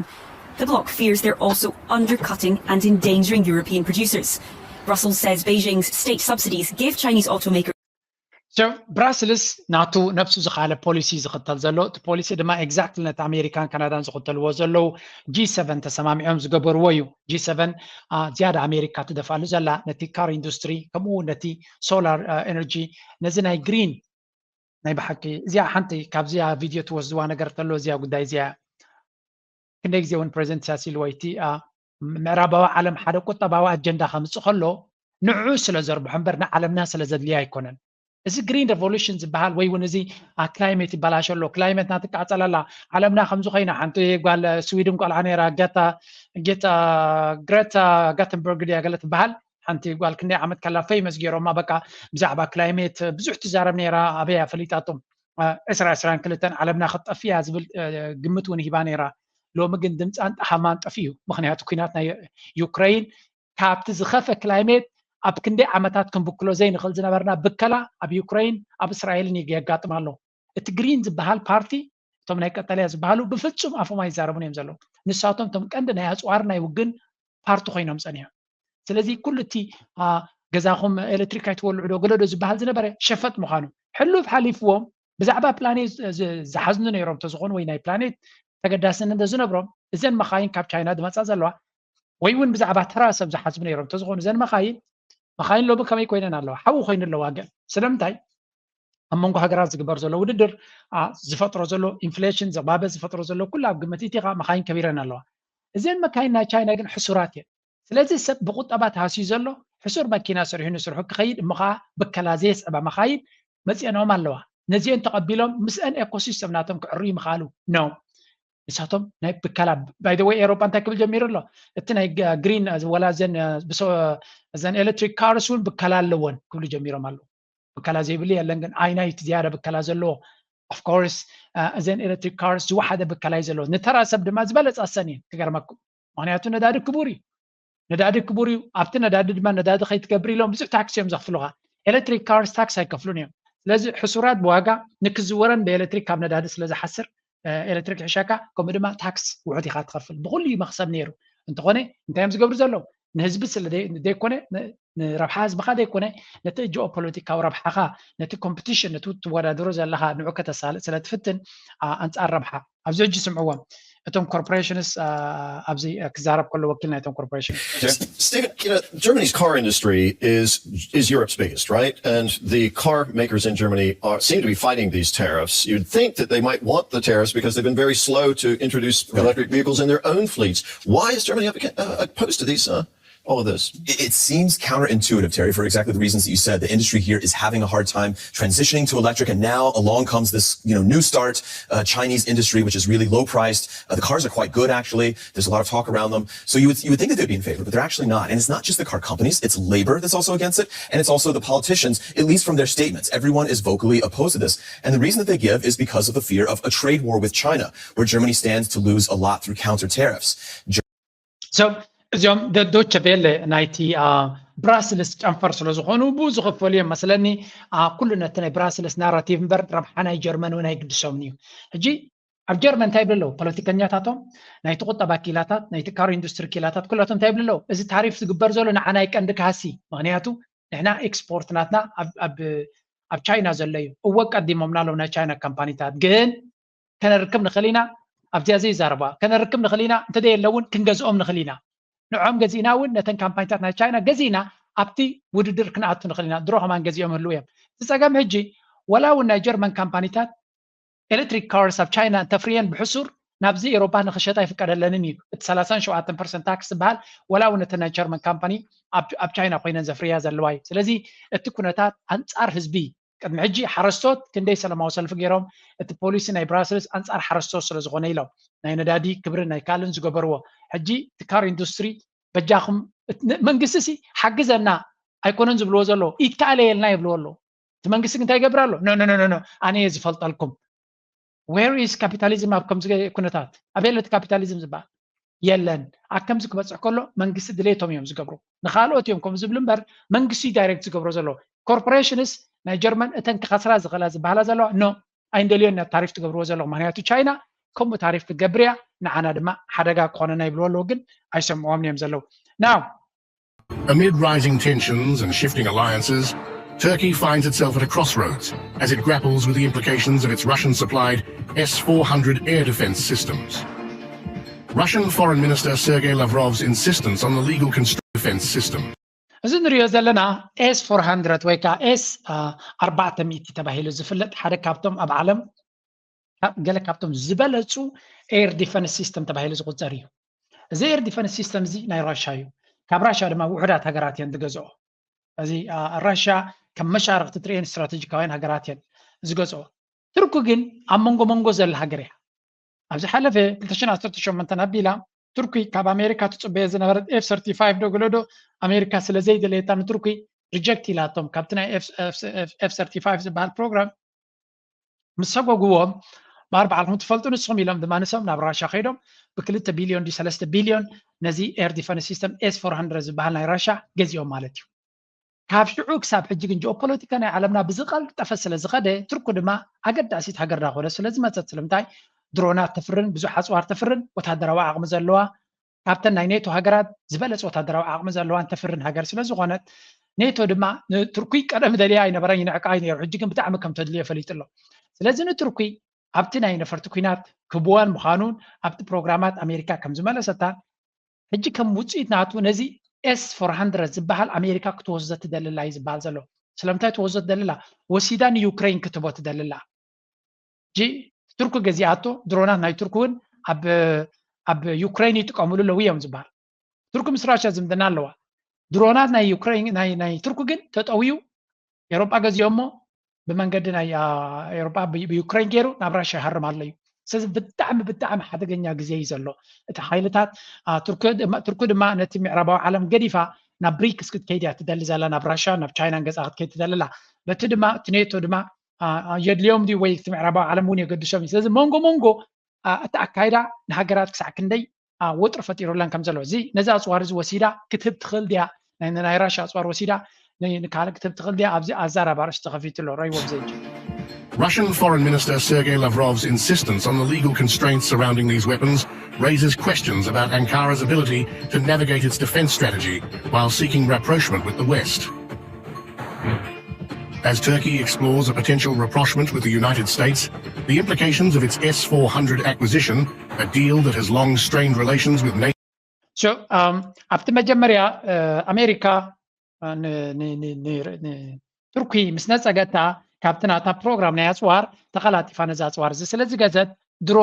the bloc fears they're also undercutting and endangering European producers. Brussels says Beijing's state subsidies give Chinese automakers So ብራስልስ ናቱ ነብሱ ዝኻለ ፖሊሲ ዝኽተል ዘሎ፣ እቲ ፖሊሲ ድማ exactly ነቲ ኣሜሪካን ካናዳን ዝኽተልዎ ዘለዉ፣ ጂ ሰቨን ተሰማሚዖም ዝገበርዎ እዩ። ጂ ሰቨን ዝያዳ ኣሜሪካ ትደፍኣሉ ዘላ ነቲ car industry፣ ከምኡ እውን ነቲ solar energy፣ ነዚ ናይ green፣ ናይ ብሓቂ እዚኣ ሓንቲ ካብዚኣ ቪድዮ ትወስድዋ ነገር ተሎ፣ እዚኣ ጉዳይ እዚኣ ክንደይ ግዜ እውን ፕሬዚደንት ኢሳያስ ኢልዎ እቲ ምዕራባዊ ዓለም ሓደ ቁጠባዊ ኣጀንዳ ከምፅእ ከሎ ንዑ ስለ ዘርብሖ እምበር ንዓለምና ስለ ዘድልያ ኣይኮነን። እዚ green revolution ዝበሃል ወይ እውን እዚ climate ይበላሸ ኣሎ፣ climate ናትቃፀል ኣላ፣ ዓለምና ከምዚ ኮይና፣ ሓንቲ ጓል ስዊድን ቆልዓ ነይራ፣ ገታ ጌታ ግረታ ጋተንበርግ ድያ ገለ ትበሃል፣ ሓንቲ ጓል ክንደይ ዓመት ከላ famous ገይሮማ፣ በቃ ብዛዕባ climate ብዙሕ ትዛረብ ነይራ። ኣበያ ፈሊጣቶም ዕስራ ዕስራን ክልተን ዓለምና ክትጠፍእ እያ ዝብል ግምት እውን ሂባ ነይራ። ሎሚ ግን ድምፃን ጠሃማን ጠፊኡ። ምክንያቱ ኩናት ናይ ዩክረይን ካብቲ ዝኸፈ climate ኣብ ክንደይ ዓመታት ክንብክሎ ዘይንኽእል ዝነበርና ብከላ ኣብ ዩክረይን ኣብ እስራኤልን የጋጥም ኣሎ። እቲ green ዝበሃል ፓርቲ፣ እቶም ናይ ቀጠልያ ዝበሃሉ ብፍፁም ኣፎም ኣይዛረቡን እዮም ዘለዉ። ንሳቶም እቶም ቀንዲ ናይ ኣፅዋር ናይ ውግን ፓርቲ ኮይኖም ፀኒሖም። ስለዚ ኩሉ እቲ ገዛኹም ኤሌክትሪክ ኣይትወልዑ ዶ ገለ ዶ ዝበሃል ዝነበረ ሸፈጥ ምዃኑ ሕሉፍ ሓሊፍዎም። ብዛዕባ ፕላኔት ዝሓዝኑ ነይሮም ተዝኾኑ ወይ ናይ ፕላኔት ተገዳስነት እንተዝነብሮም እዘን መኻይን ካብ ቻይና ዝመፃ ዘለዋ ወይ እውን ብዛዕባ ተራ ሰብ ዝሓስቡ ነይሮም ተዝኾኑ እዘን መኻይን መኻይን ሎሚ ከመይ ኮይነን ኣለዋ? ሓዊ ኮይኑ ኣለዋ። ገን ስለምንታይ ኣብ መንጎ ሃገራት ዝግበር ዘሎ ውድድር ዝፈጥሮ ዘሎ ኢንፍሌሽን ዘባበ ዝፈጥሮ ዘሎ ኩሉ ኣብ ግምት ኢቲኻ መኻይን ከቢረን ኣለዋ። እዘን መካይን ናይ ቻይና ግን ሕሱራት እየን። ስለዚ ሰብ ብቁጠባ ተሃስዩ ዘሎ ሕሱር መኪና ሰሪሑ ንስርሑ ክኸይድ እሞ ከዓ ብከላ ዘየስዕባ መኻይን መፅአንኦም ኣለዋ። ነዚአን ተቐቢሎም ምስአን ኤኮሲስተም ናቶም ክዕርዩ ምኽኣሉ ነው። ንሳቶም ናይ ብከላ by the way ኤሮጳ እንታይ ክብል ጀሚሩ ኣሎ? እቲ ናይ green ወላ እዘን electric cars እውን ብከላ ኣለወን ክብሉ ጀሚሮም ኣለዉ። ብከላ ዘይብሉ የለን፣ ግን ኣይናይ እቲ ዝያዳ ብከላ ዘለዎ of course እዘን electric cars ዝወሓደ ብከላ እዩ ዘለዎ። ንተራ ሰብ ድማ ዝበለፃ ሰን እየን ክገርመኩም። ምክንያቱ ነዳዲ ክቡር እዩ። ነዳዲ ክቡር እዩ። ኣብቲ ነዳዲ ድማ ነዳዲ ከይትገብር ኢሎም ብዙሕ ታክሲ እዮም ዘኽፍሉኻ። Electric cars ታክስ ኣይከፍሉን እዮም። ስለዚ ሕሱራት ብዋጋ ንክዝወረን ብኤሌክትሪክ ካብ ነዳዲ ስለዝሓስር ኤሌክትሪክ ይሕሸካ፣ ከምኡ ድማ ታክስ ውሑድ ኢኻ ትኸፍል። ብኩሉ እዩ መኽሰብ ነይሩ። እንተኾነ እንታይ እዮም ዝገብሩ ዘለዉ? ንህዝቢ ስለ ዘይኮነ ንረብሓ ህዝብኻ ዘይኮነ ነቲ ጂኦፖለቲካዊ ረብሓኻ ነቲ ኮምፒቲሽን ነቲ ትወዳደሮ ዘለኻ ንዑ ከተሳልጥ ስለ ትፍትን ኣንጻር ረብሓ ኣብዚ ሕጂ ስምዕዎም እቶም ኮርፖሬሽንስ ኣብዚ ክዛረብ ከሎ ወኪል ናይቶም ኮርፖሬሽን Stephen, you know, Germany's car industry is is Europe's biggest, right? And the car makers in Germany are seem to be fighting these tariffs. You'd think that they might want the tariffs because they've been very slow to introduce electric vehicles in their own fleets. Why is Germany uh, opposed to these uh, all of this? It seems counterintuitive, Terry, for exactly the reasons that you said. The industry here is having a hard time transitioning to electric, and now along comes this, you know, new start uh, Chinese industry, which is really low priced. Uh, the cars are quite good, actually. There's a lot of talk around them, so you would you would think that they'd be in favor, but they're actually not. And it's not just the car companies; it's labor that's also against it, and it's also the politicians. At least from their statements, everyone is vocally opposed to this. And the reason that they give is because of the fear of a trade war with China, where Germany stands to lose a lot through counter tariffs. So እዚኦም ዶቸ ቬለ ናይቲ ብራስልስ ጨንፈር ስለ ዝኾኑ ብኡ ዝኽፈሉ እዮም መስለኒ። ኩሉ ነቲ ናይ ብራስልስ ናራቲቭ እምበር ረብሓ ናይ ጀርመን እውን ኣይግድሶምን እዩ። ሕጂ ኣብ ጀርመን እንታይ ይብሉ ኣለዉ ፖለቲከኛታቶም? ናይቲ ቁጠባ ኪላታት፣ ናይቲ ካር ኢንዱስትሪ ኪላታት ኩላቶም እንታይ ይብሉ ኣለዉ? እዚ ታሪፍ ዝግበር ዘሎ ንዓና ይቀንዲ ካሲ፣ ምክንያቱ ንሕና ኤክስፖርት ናትና ኣብ ቻይና ዘሎ እዩ። እወ ቀዲሞምና ኣለዉ ናይ ቻይና ካምፓኒታት፣ ግን ከነርክብ ንኽእል ኢና። ኣብዚኣ ዘይዛረባ ከነርክብ ንኽእል ኢና። እንተዘየለ እውን ክንገዝኦም ንኽእል ኢና። ንዖም ገዚእና እውን ነተን ካምፓኒታት ናይ ቻይና ገዚእና ኣብቲ ውድድር ክንኣቱ ንኽእል ኢና። ድሮ ከማን ገዚኦም ህልው እዮም። እቲ ፀገም ሕጂ ወላ እውን ናይ ጀርመን ካምፓኒታት ኤሌክትሪክ ካርስ ኣብ ቻይና እንተፍርየን ብሕሱር ናብዚ ኤሮፓ ንኽሸጣ ይፍቀደለንን እዩ። እቲ ሰላሳን ሸውዓተን ፐርሰንት ታክስ ዝበሃል ወላ እውን እተን ናይ ጀርመን ካምፓኒ ኣብ ቻይና ኮይነን ዘፍርያ ዘለዋ እዩ። ስለዚ እቲ ኩነታት ኣንፃር ህዝቢ ቅድሚ ሕጂ ሓረስቶት ክንደይ ሰላማዊ ሰልፊ ገይሮም እቲ ፖሊሲ ናይ ብራስልስ ኣንፃር ሓረስቶት ስለ ዝኾነ ኢሎም ናይ ነዳዲ ክብርን ናይ ካልእን ዝገበርዎ። ሕጂ እቲ ካር ኢንዱስትሪ በጃኹም መንግስቲ ሲ ሓግዘና ኣይኮነን ዝብልዎ ዘሎ ይከኣለየልና ይብልዎ ኣለዉ። እቲ መንግስቲ ግን እንታይ ይገብር ኣሎ? ኖ ኖ ኖ ኖ፣ ኣነ እየ ዝፈልጠልኩም። Where is capitalism ኣብ ከምዚ ኩነታት? ኣበይ ኣሎ እቲ ካፒታሊዝም ዝበሃል? የለን። ኣብ ከምዚ ክበፅሕ ከሎ መንግስቲ ድሌቶም እዮም ዝገብሩ፣ ንካልኦት እዮም ከምኡ ዝብሉ እምበር መንግስቲ ዳይሬክት ዝገብሮ ዘሎ። ኮርፖሬሽንስ ናይ ጀርመን እተን ክኸስራ ዝኽእላ ዝበሃላ ዘለዋ ኖ ኣይንደልዮን ኢና ታሪፍ ትገብርዎ ዘለኹም። ምክንያቱ ቻይና ከምኡ ታሪፍ ክትገብር እያ፣ ንዓና ድማ ሓደጋ ክኾነና ይብልዎ ኣለዉ፣ ግን ኣይሰምዕዎም እዮም ዘለዉ። Now Amid rising tensions and shifting alliances, Turkey finds itself at a crossroads as it grapples with the implications of its Russian supplied S four hundred air defense systems. Russian Foreign Minister Sergei Lavrov's insistence on the legal constraint defense system. እዚ ንሪኦ ዘለና ኤስ ፎር ሃንድረድ ወይ ከዓ ኤስ ኣርባዕተ ሚእቲ ተባሂሉ ዝፍለጥ ሓደ ካብቶም ኣብ ዓለም ገለ ካብቶም ዝበለፁ ኤር ዲፈንስ ሲስተም ተባሂሉ ዝቁፀር እዩ። እዚ ኤር ዲፈንስ ሲስተም እዚ ናይ ራሻ እዩ። ካብ ራሻ ድማ ውሑዳት ሃገራት እየን ዝገዝኦ። እዚ ራሻ ከም መሻርክቲ ትርእየን ስትራቴጂካውያን ሃገራት እየን ዝገዝኦ። ቱርኪ ግን ኣብ መንጎ መንጎ ዘላ ሃገር እያ። ኣብ ዝሓለፈ ክልተ ሽሕን ዓሰርተ ሸሞንተን ኣቢላ ቱርኪ ካብ ኣሜሪካ ትፅበዮ ዝነበረት ኤፍ ሰርቲፋይቭ ዶ ገለ ዶ ኣሜሪካ ስለ ዘይደለየታ ንቱርኪ ሪጀክት ኢላቶም። ካብቲ ናይ ኤፍ ሰርቲፋይቭ ዝበሃል ፕሮግራም ምስ ሰጎግዎም እምበኣር ባዕልኹም ትፈልጡ ንስኹም ኢሎም ድማ ንሶም ናብ ራሻ ከይዶም ብክልተ ቢልዮን ድዩ ሰለስተ ቢልዮን ነዚ ኤር ዲፈንስ ሲስተም ኤስ ፎር ሃንድረድ ዝበሃል ናይ ራሻ ገዚኦም ማለት እዩ። ካብ ሽዑ ክሳብ ሕጂ ግን ጂኦፖለቲካ ናይ ዓለምና ብዝቐልጠፈ ስለ ዝኸደ ቱርኪ ድማ ኣገዳሲት ሃገር እናኾነ ስለ ዝመፀት ስለምንታይ ድሮናት ተፍርን ብዙሕ ኣፅዋር ተፍርን ወታደራዊ ዓቕሚ ዘለዋ ካብተን ናይ ኔቶ ሃገራት ዝበለፅ ወታደራዊ ዓቕሚ ዘለዋን ተፍርን ሃገር ስለ ዝኾነት ኔቶ ድማ ንቱርኪ ቀደም ደልያ ኣይነበረን ይንዕቃ እዩ ነይሩ። ሕጂ ግን ብጣዕሚ ከም ተድልዮ ፈሊጡ ኣሎ። ስለዚ ንቱርኪ ኣብቲ ናይ ነፈርቲ ኩናት ክብወን ምዃኑን ኣብቲ ፕሮግራማት ኣሜሪካ ከም ዝመለሰታን ሕጂ ከም ውፅኢት ናቱ ነዚ ኤስ ፎር ሃንድረድ ዝበሃል ኣሜሪካ ክትወስዶ ትደልላ እዩ ዝበሃል ዘሎ። ስለምንታይ ትወስዶ ትደልላ? ወሲዳ ንዩክሬን ክትቦ ትደልላ። ጂ ቱርኪ ገዚኣቶ ድሮናት ናይ ቱርኪ እውን ኣብ ኣብ ዩክሬን ይጥቀምሉ ኣለዉ እዮም ዝበሃል። ቱርኪ ምስ ራሽያ ዝምድና ኣለዋ። ድሮናት ናይ ዩክሬን ናይ ናይ ቱርኪ ግን ተጠውዩ ኤሮጳ ገዚኦሞ ብመንገዲ ናይ ኤሮጳ ብዩክሬን ገይሩ ናብ ራሽያ ይሃርም ኣሎ እዩ። ስለዚ ብጣዕሚ ብጣዕሚ ሓደገኛ ግዜ እዩ ዘሎ። እቲ ሓይልታት ቱርኪ ድማ ነቲ ምዕራባዊ ዓለም ገዲፋ ናብ ብሪክስ ክትከይድ እያ ትደሊ ዘላ፣ ናብ ራሽያ ናብ ቻይናን ገፃ ክትከይድ ትደሊ ኣላ። በቲ ድማ እቲ ኔቶ ድማ የድልዮም ድዩ ወይ እቲ ምዕራባዊ ዓለም እውን የገድሶም እዩ። ስለዚ መንጎ መንጎ እቲ ኣካይዳ ንሃገራት ክሳዕ ክንደይ ወጥሪ ፈጢሩለን ከም ዘሎ እዚ ነዚ ኣፅዋር እዚ ወሲዳ ክትህብ ትኽእል ድያ? ናይ ራሻ ኣፅዋር ወሲዳ ንካልእ ክትህብ ትኽእል ድያ? ኣብዚ ኣዛራቢ ኣርእስቲ ተኸፊቱ ኣሎ። ረይዎም ዘይጅ Russian Foreign Minister Sergei Lavrov's insistence on the legal constraints surrounding these weapons raises questions about Ankara's ability to navigate its defense strategy while seeking rapprochement with the West. As Turkey explores a potential rapprochement with the United States, the implications of its S four hundred acquisition, a deal that has long strained relations with NATO. So, um, ኣብቲ መጀመርያ ኣሜሪካ ንቱርኪ ምስ ነፀገታ ካብቲ ናታ ፕሮግራም ናይ ኣፅዋር ተቐላጢፋ ነዚ ኣፅዋር እዚ ስለ ዝገዘት ድሮ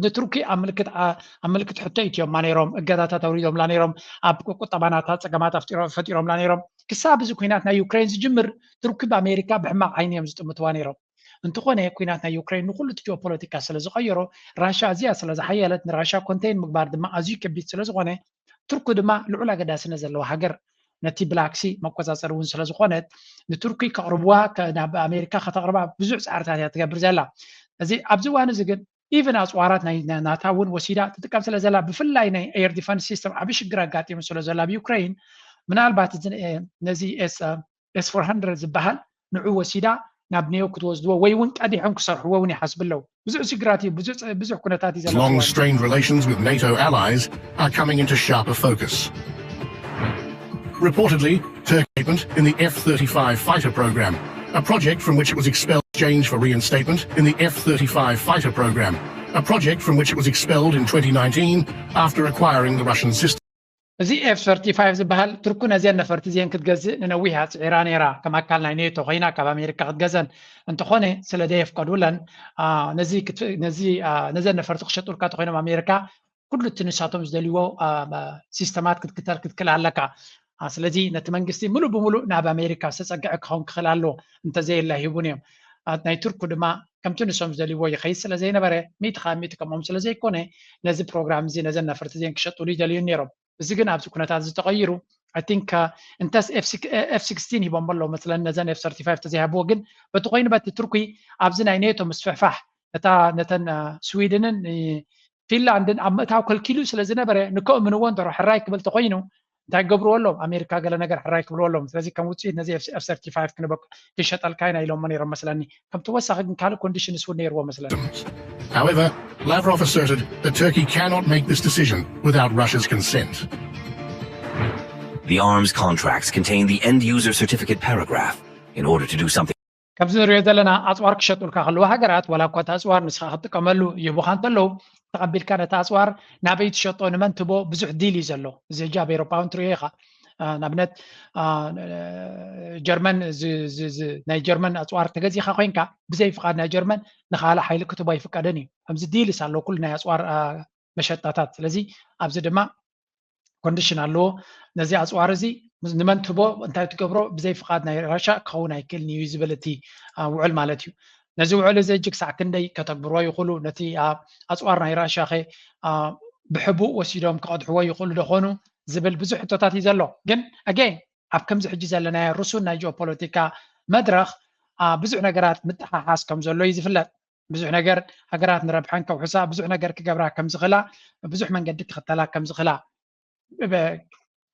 ንቱርኪ ኣብ ምልክት ኣብ ምልክት ሕቶ ኢትዮማ ነይሮም። እገዳታት ኣውሪዶምላ ነይሮም። ኣብ ቁጠባ ናታ ፀገማት ኣፍጢሮ ፈጢሮምላ ነይሮም። ክሳብ እዚ ኩናት ናይ ዩክሬን ዝጅምር ቱርኪ ብኣሜሪካ ብሕማቕ ዓይኒ እዮም ዝጥምትዋ ነይሮም። እንተኾነ ኩናት ናይ ዩክሬን ንኩሉ እቲ ጂኦፖለቲካ ስለ ዝቐየሮ ራሻ ኣዝያ ስለ ዝሓየለት ንራሻ ኮንቴን ምግባር ድማ ኣዝዩ ከቢድ ስለ ዝኾነ ቱርኪ ድማ ልዑል ኣገዳስነት ዘለዋ ሃገር ነቲ ብላክሲ መቆፃፀሪ እውን ስለ ዝኾነት ንቱርኪ ከቕርብዋ ናብ ኣሜሪካ ከተቕርባ ብዙሕ ፃዕርታት እያ ትገብር ዘላ። እዚ ኣብዚ እዋን እዚ ግን ኢቨን ኣፅዋራት ናይ ናታ እውን ወሲዳ ትጥቀም ስለ ዘላ ብፍላይ ናይ ኤር ዲፈንስ ሲስተም ዓብዪ ሽግር ኣጋጢሙ ስለ ዘሎ ኣብ ዩክሬን ምናልባት ነዚ ኤስ ፎር ሃንድረድ ዝበሃል ንዑ ወሲዳ ናብ ኔዮ ክትወስድዎ ወይ እውን ቀዲሖም ክሰርሕዎ እውን ይሓስቡ ኣለዉ። ብዙሕ ሽግራት እዩ፣ ብዙሕ ኩነታት እዩ ዘሎ። Long strained relations with NATO allies are coming into sharper focus. Reportedly, Turkey statement in the F thirty-five fighter program, a project from which it was expelled, exchange for reinstatement in the F thirty-five fighter program, a project from which it was expelled in twenty nineteen after acquiring the Russian system. እዚ ኤፍ ሰርቲፋይቭ ዝበሃል ቱርኪ ነዚአን ነፈርቲ እዚአን ክትገዝእ ንነዊሕ ኣፅዒራ ነይራ። ከም ኣካል ናይ ኔቶ ኮይና ካብ ኣሜሪካ ክትገዘን እንተኾነ ስለ ዘየፍቀዱለን ነዘን ነፈርቲ ክሸጡልካ ተኮይኖም ኣሜሪካ ኩሉ እቲ ንሳቶም ዝደልይዎ ሲስተማት ክትክተል ክትክል ኣለካ። ስለዚ ነቲ መንግስቲ ሙሉእ ብሙሉእ ናብ ኣሜሪካ ዝተፀግዐ ክኸውን ክኽእል ኣለዎ እንተዘየላ ሂቡን እዮም። ናይ ቱርኩ ድማ ከምቲ ንሶም ዝደልይዎ ይኸይድ ስለ ዘይነበረ ሚእቲ ካብ ሚእቲ ከምኦም ስለ ዘይኮነ ነዚ ፕሮግራም እዚ ነዘን ነፈርቲ እዚአን ክሸጡሉ ይደልዩ ነይሮም። እዚ ግን ኣብዚ ኩነታት እዚ ተቐይሩ I think እንተስ ኤፍ ሲክስቲን ሂቦም ኣለዉ መስለኒ ነዘን ኤፍ ሰርቲፋይቭ ተዘይሃብዎ። ግን በቲ ኮይኑ በቲ ቱርኪ ኣብዚ ናይ ኔቶ ምስፍሕፋሕ እታ ነተን ስዊድንን ፊንላንድን ኣብ ምእታው ከልኪሉ ስለ ዝነበረ ንከእምንዎ እንተሮ ሕራይ ክብል ተኮይኑ እንታይ ክገብርዎ ኣለዎም? ኣሜሪካ ገለ ነገር ሕራይ ክብልዎ ኣለዎም። ስለዚ ከም ውፅኢት ነዚ ኤፍ ሰርቲፋይቭ ክንሸጠልካ ኢና ኢሎሞ ነይሮም መስለኒ። ከም ተወሳኺ ግን ካልእ ኮንዲሽንስ እውን ነይርዎ መስለኒ። However, Lavrov asserted that Turkey cannot make this decision without Russia's consent. The arms contracts contain the end user certificate paragraph in order to do something. ከምዚ ንሪኦ ዘለና ኣፅዋር ክሸጡልካ ከለዉ ሃገራት ዋላ እኳ እቲ ኣፅዋር ንስኻ ክትጥቀመሉ ይህቡኻ እንተለዉ ተቐቢልካ ነቲ ኣፅዋር ናበይ ትሸጦ ንመን ትቦ ብዙሕ ዲል እዩ ዘሎ። እዚ ሕጂ ኣብ ኤሮፓ እውን ትሪኦ ኢኻ። ንኣብነት ጀርመን ናይ ጀርመን ኣፅዋር ተገዚኻ ኮይንካ ብዘይ ፍቓድ ናይ ጀርመን ንኻልእ ሓይሊ ክትቦ ኣይፍቀድን እዩ። ከምዚ ዲልስ ኣሎ ኩሉ ናይ ኣፅዋር መሸጣታት። ስለዚ ኣብዚ ድማ ኮንዲሽን ኣለዎ። ነዚ ኣፅዋር እዚ ንመን ትቦ እንታይ ትገብሮ ብዘይ ፍቓድ ናይ ራሻ ክኸውን ኣይክእልን እዩ ዝብል እቲ ውዕል ማለት እዩ። ነዚ ውዕል እዚ እጅ ክሳዕ ክንደይ ከተግብርዎ ይኽእሉ ነቲ ኣፅዋር ናይ ራሻ ኸ ብሕቡእ ወሲዶም ክቐድሕዎ ይኽእሉ ዶኾኑ ዝብል ብዙሕ ሕቶታት እዩ ዘሎ። ግን ኣገይን ኣብ ከምዚ ሕጂ ዘለናዮ ርሱን ናይ ጂኦፖለቲካ መድረኽ ብዙሕ ነገራት ምጥሓሓስ ከም ዘሎ እዩ ዝፍለጥ። ብዙሕ ነገር ሃገራት ንረብሐን ከውሕሳ ብዙሕ ነገር ክገብራ ከም ዝኽእላ ብዙሕ መንገዲ ክኽተላ ከም ዝኽእላ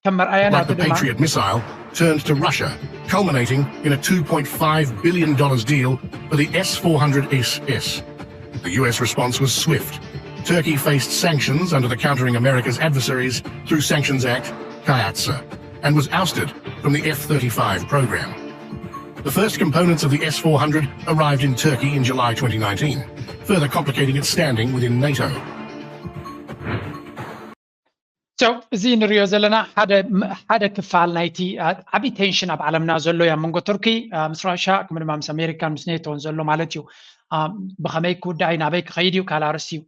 ከም መርኣያ Like ናቱ the ድማ Patriot missile turned to Russia, culminating in a two point five billion dollars deal for the S four hundred S S. The U S response was swift. Turkey faced sanctions under the Countering America's Adversaries through Sanctions Act, Kayatsa, and was ousted from the F thirty-five program. The first components of the S four hundred arrived in Turkey in July twenty nineteen, further complicating its standing within NATO. So እዚ ንሪኦ ዘለና ሓደ ሓደ ክፋል ናይቲ ዓብዪ ቴንሽን ኣብ ዓለምና ዘሎ እዩ ኣብ መንጎ ቱርኪ ምስ ራሻ ከምኡ ድማ ምስ ኣሜሪካን ምስ ኔቶን ዘሎ ማለት እዩ። ብኸመይ ክውዳእ እዩ ናበይ ክኸይድ እዩ ካልእ ኣርእስቲ እዩ።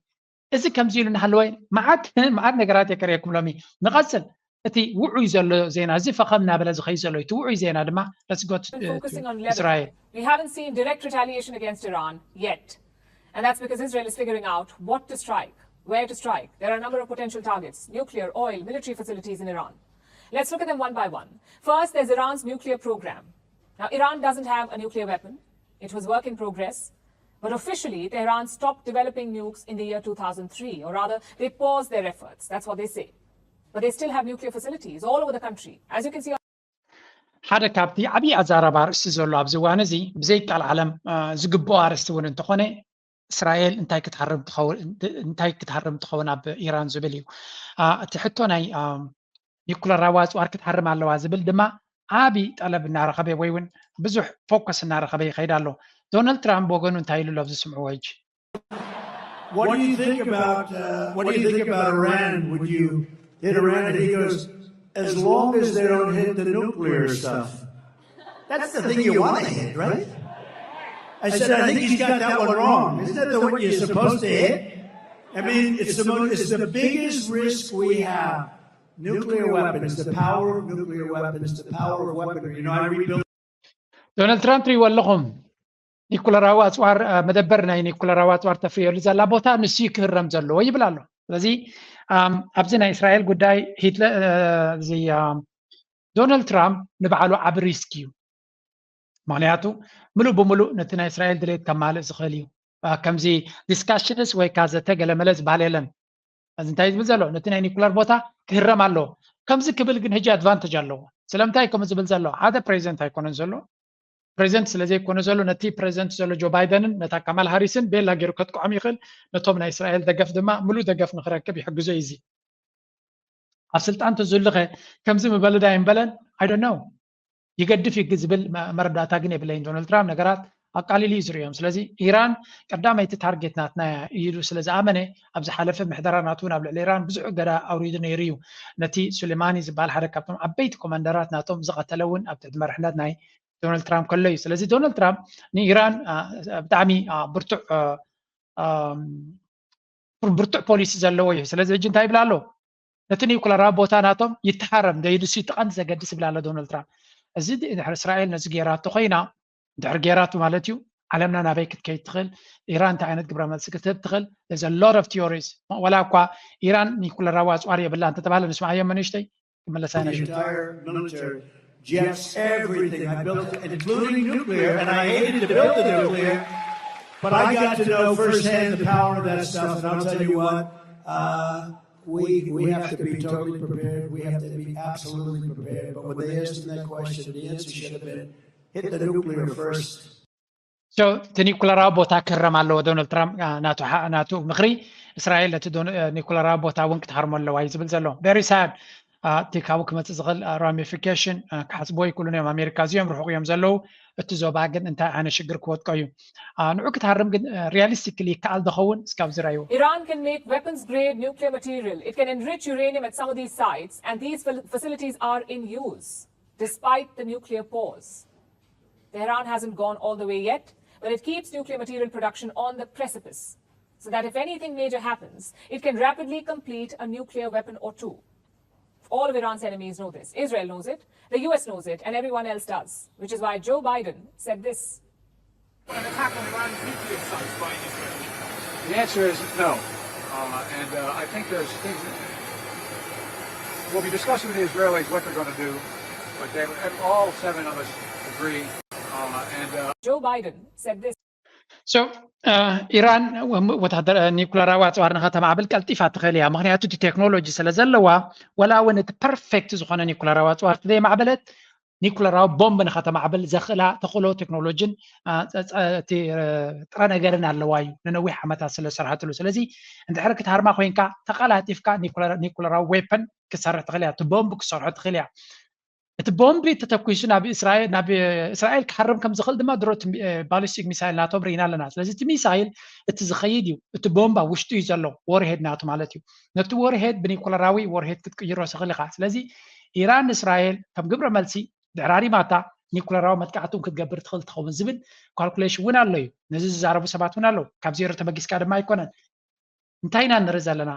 እዚ ከምዚ ኢሉ እናሃለወ መዓት መዓት ነገራት እየ ከርእየኩም ሎሚ። ንቐፅል እቲ ውዑይ ዘሎ ዜና እዚ ፈኸም እናበለ ዝኸይድ ዘሎ እዩ። እቲ ውዑይ ዜና ድማ let's go to Focusing on level. እስራኤል We haven't seen direct retaliation against Iran yet. And that's because Israel is figuring out what to strike, where to strike. There are a number of potential targets nuclear, oil, military facilities in Iran. Let's look at them one by one. First, there's Iran's nuclear program. Now, Iran doesn't have a nuclear weapon, it was work in progress. But officially, Tehran stopped developing nukes in the year two thousand three, or rather, they paused their efforts. That's what they say. But they still have nuclear facilities all over the country. As you can see, ሓደ ካብቲ ዓብዪ ኣዛራቢ ኣርእስቲ ዘሎ ኣብዚ እዋን እዚ ብዘይ ቃል ዓለም ዝግብኦ ኣርእስቲ እውን እንተኾነ እስራኤል እንታይ ክትሃርም ትኸውን እንታይ ክትሃርም ትኸውን ኣብ ኢራን ዝብል እዩ። እቲ ሕቶ ናይ ኒኩለራዊ ኣፅዋር ክትሃርም ኣለዋ ዝብል ድማ ዓብዪ ጠለብ እናረኸበ ወይ እውን ብዙሕ ፎከስ እናረኸበ ይኸይድ ኣሎ። ዶናልድ ትራምፕ ወገኑ እንታይ ኢሉ ኣሎ ኣብዚ ስምዕዎ ሕጂ። What do you think about uh, what do you think about Iran? Would you hit Iran? And he goes, as long as they don't hit the nuclear stuff. That's the thing you want to hit, right? I said, I think he's got that one wrong. Isn't that the one you're supposed to hit? I mean, it's the most, it's the biggest risk we have. Nuclear weapons, the power of nuclear weapons, the power of weaponry. You know, I rebuilt. ዶናልድ ትራምፕ ትሪእዎ ኣለኹም ኒኩለራዊ ኣፅዋር መደበር ናይ ኒኩለራዊ ኣፅዋር ተፍርየሉ ዘላ ቦታ ንሱ ክህረም ዘለዎ ይብል ኣሎ። ስለዚ ኣብዚ ናይ እስራኤል ጉዳይ ሂትለር እዚ ዶናልድ ትራምፕ ንባዕሉ ዓብ ሪስክ እዩ። ምክንያቱ ምሉእ ብምሉእ ነቲ ናይ እስራኤል ድሌት ከማልእ ዝኽእል እዩ። ከምዚ ዲስካሽንስ ወይ ካዘተ ገለመለ ዝበሃል የለን። እዚ እንታይ ዝብል ዘሎ ነቲ ናይ ኒኩለር ቦታ ክህረም ኣለዎ። ከምዚ ክብል ግን ሕጂ ኣድቫንተጅ ኣለዎ። ስለምንታይ ከምኡ ዝብል ዘሎ ሓደ ፕሬዚደንት ኣይኮነን ዘሎ። ፕሬዚደንት ስለ ዘይኮነ ዘሎ ነቲ ፕሬዚደንት ዘሎ ጆ ባይደንን ነታ ካማል ሃሪስን ቤላ ገይሩ ከጥቅዖም ይኽእል። ነቶም ናይ እስራኤል ደገፍ ድማ ምሉእ ደገፍ ንክረክብ ይሕግዞ እዩ። እዚ ኣብ ስልጣን ተዝህሉኸ ከምዚ ምበለ ዳ ይምበለን I don't know። ይገድፍ ይግ ዝብል መረዳእታ ግን የብለይን። ዶናልድ ትራምፕ ነገራት ኣቃሊሉ እዩ ዝርእዮም። ስለዚ ኢራን ቀዳመይቲ ታርጌት ናትና እያ ኢሉ ስለ ዝኣመነ ኣብ ዝሓለፈ ምሕደራ ናቱ እውን ኣብ ልዕሊ ኢራን ብዙሕ እገዳ ኣውሪዱ ነይሩ እዩ። ነቲ ሱሌማኒ ዝበሃል ሓደ ካብቶም ዓበይቲ ኮማንደራት ናቶም ዝቐተለ እውን ኣብ ትሕቲ መርሕነት ናይ ዶናልድ ትራምፕ ከሎ እዩ። ስለዚ ዶናልድ ትራምፕ ንኢራን ብጣዕሚ ብርቱዕ ብርቱዕ ፖሊሲ ዘለዎ እዩ። ስለዚ ሕጂ እንታይ ይብል ኣሎ? ነቲ ኒኩለራዊ ቦታ ናቶም ይተሃረም ዶ ኢሉሲ እቲ ቀንዲ ዘገድስ ይብል ኣሎ ዶናልድ ትራምፕ። እዚ ድሕሪ እስራኤል ነዚ ገይራቶ ኮይና እንድሕር ገይራቱ ማለት እዩ ዓለምና ናበይ ክትከይድ ትኽእል፣ ኢራን እንታይ ዓይነት ግብረ መልሲ ክትህብ ትኽእል። There's a lot of theories። ወላ እኳ ኢራን ኒኩለራዊ ኣፅዋር የብላ እንተተባሃለ ንስማዓዮ መንእሽተይ ክመለሳ ኢና። The entire military, jets, everything. I built it, including nuclear, and I hated to build the nuclear, but I got to know firsthand the power of that stuff. And I'll tell you what, uh, we we have to be totally prepared. We have to be absolutely prepared. But when they asked him that question, the answer should have been hit the nuclear first. So እቲ ኒኩለራዊ ቦታ ክህረም ኣለዎ። ዶናልድ ትራምፕ ናቱ ምኽሪ እስራኤል ነቲ ኒኩለራዊ ቦታ እውን ክትሃርሞ ኣለዋ እዩ ዝብል ዘሎ። Very sad። እቲ ካብኡ ክመፅእ ዝኽእል ramification ክሓስብዎ ይክእሉን እዮም። ኣሜሪካ እዚኦም ርሑቕ እዮም ዘለዉ። እቲ ዞባ ግን እንታይ ዓይነት ሽግር ክወድቆ እዩ? ንዑ ክትሃርም ግን realistically ይከኣል ዝኸውን እስካብ ዝረእይዎ። Iran can make weapons grade nuclear material. It can enrich uranium at some of these sites, and these facilities are in use despite the nuclear pause. Tehran hasn't gone all the way yet, but it keeps nuclear material production on the precipice, so that if anything major happens, it can rapidly complete a nuclear weapon or two. All of Iran's enemies know this. Israel knows it, the U S knows it, and everyone else does, which is why Joe Biden said this. An attack on Iran's nuclear sites by Israel? The answer is no. Uh, and uh, I think there's things that will be discussed with the Israelis what they're going to do, but they, all seven of us agree. Uh, and uh, Joe Biden said this. So ኢራን ወታደር ኒኩለራዊ ኣፅዋር ንኸተማዕብል ቀልጢፋ ትኽእል እያ። ምክንያቱ እቲ ቴክኖሎጂ ስለ ዘለዋ፣ ወላ እውን እቲ ፐርፌክት ዝኾነ ኒኩለራዊ ኣፅዋር ዘይማዕበለት ኒኩለራዊ ቦምብ ንኸተማዕብል ዘኽእላ ተኽእሎ ቴክኖሎጂን ጥረ ነገርን ኣለዋ እዩ፣ ንነዊሕ ዓመታት ስለ ዝሰርሐትሉ። ስለዚ እንድሕር ክትሃርማ ኮይንካ ተቐላጢፍካ ኒኩለራዊ ዌፐን ክትሰርሕ ትኽእል እያ፣ እቲ ቦምብ ክትሰርሖ ትኽእል እያ። እቲ ቦምብ ተተኩሱ ናብ እስራኤል ናብ እስራኤል ክሃርም ከም ዝኽእል ድማ ድሮ ባሊስቲክ ሚሳይል ናቶም ርኢና ኣለና። ስለዚ እቲ ሚሳይል እቲ ዝኸይድ እዩ፣ እቲ ቦምብ ኣብ ውሽጡ እዩ ዘሎ፣ ወርሄድ ናቱ ማለት እዩ። ነቲ ወርሄድ ብኒኩለራዊ ወርሄድ ክትቅይሮ ትኽእል ኢኻ። ስለዚ ኢራን ንእስራኤል ከም ግብረ መልሲ ድሕሪ ሃሪማታ ኒኩለራዊ መጥቃዕቲ እውን ክትገብር ትኽእል ትኸውን ዝብል ካልኩሌሽን እውን ኣሎ እዩ። ነዚ ዝዛረቡ ሰባት እውን ኣለዉ። ካብ ዜሮ ተበጊስካ ድማ ኣይኮነን። እንታይ ኢና ንርኢ ዘለና?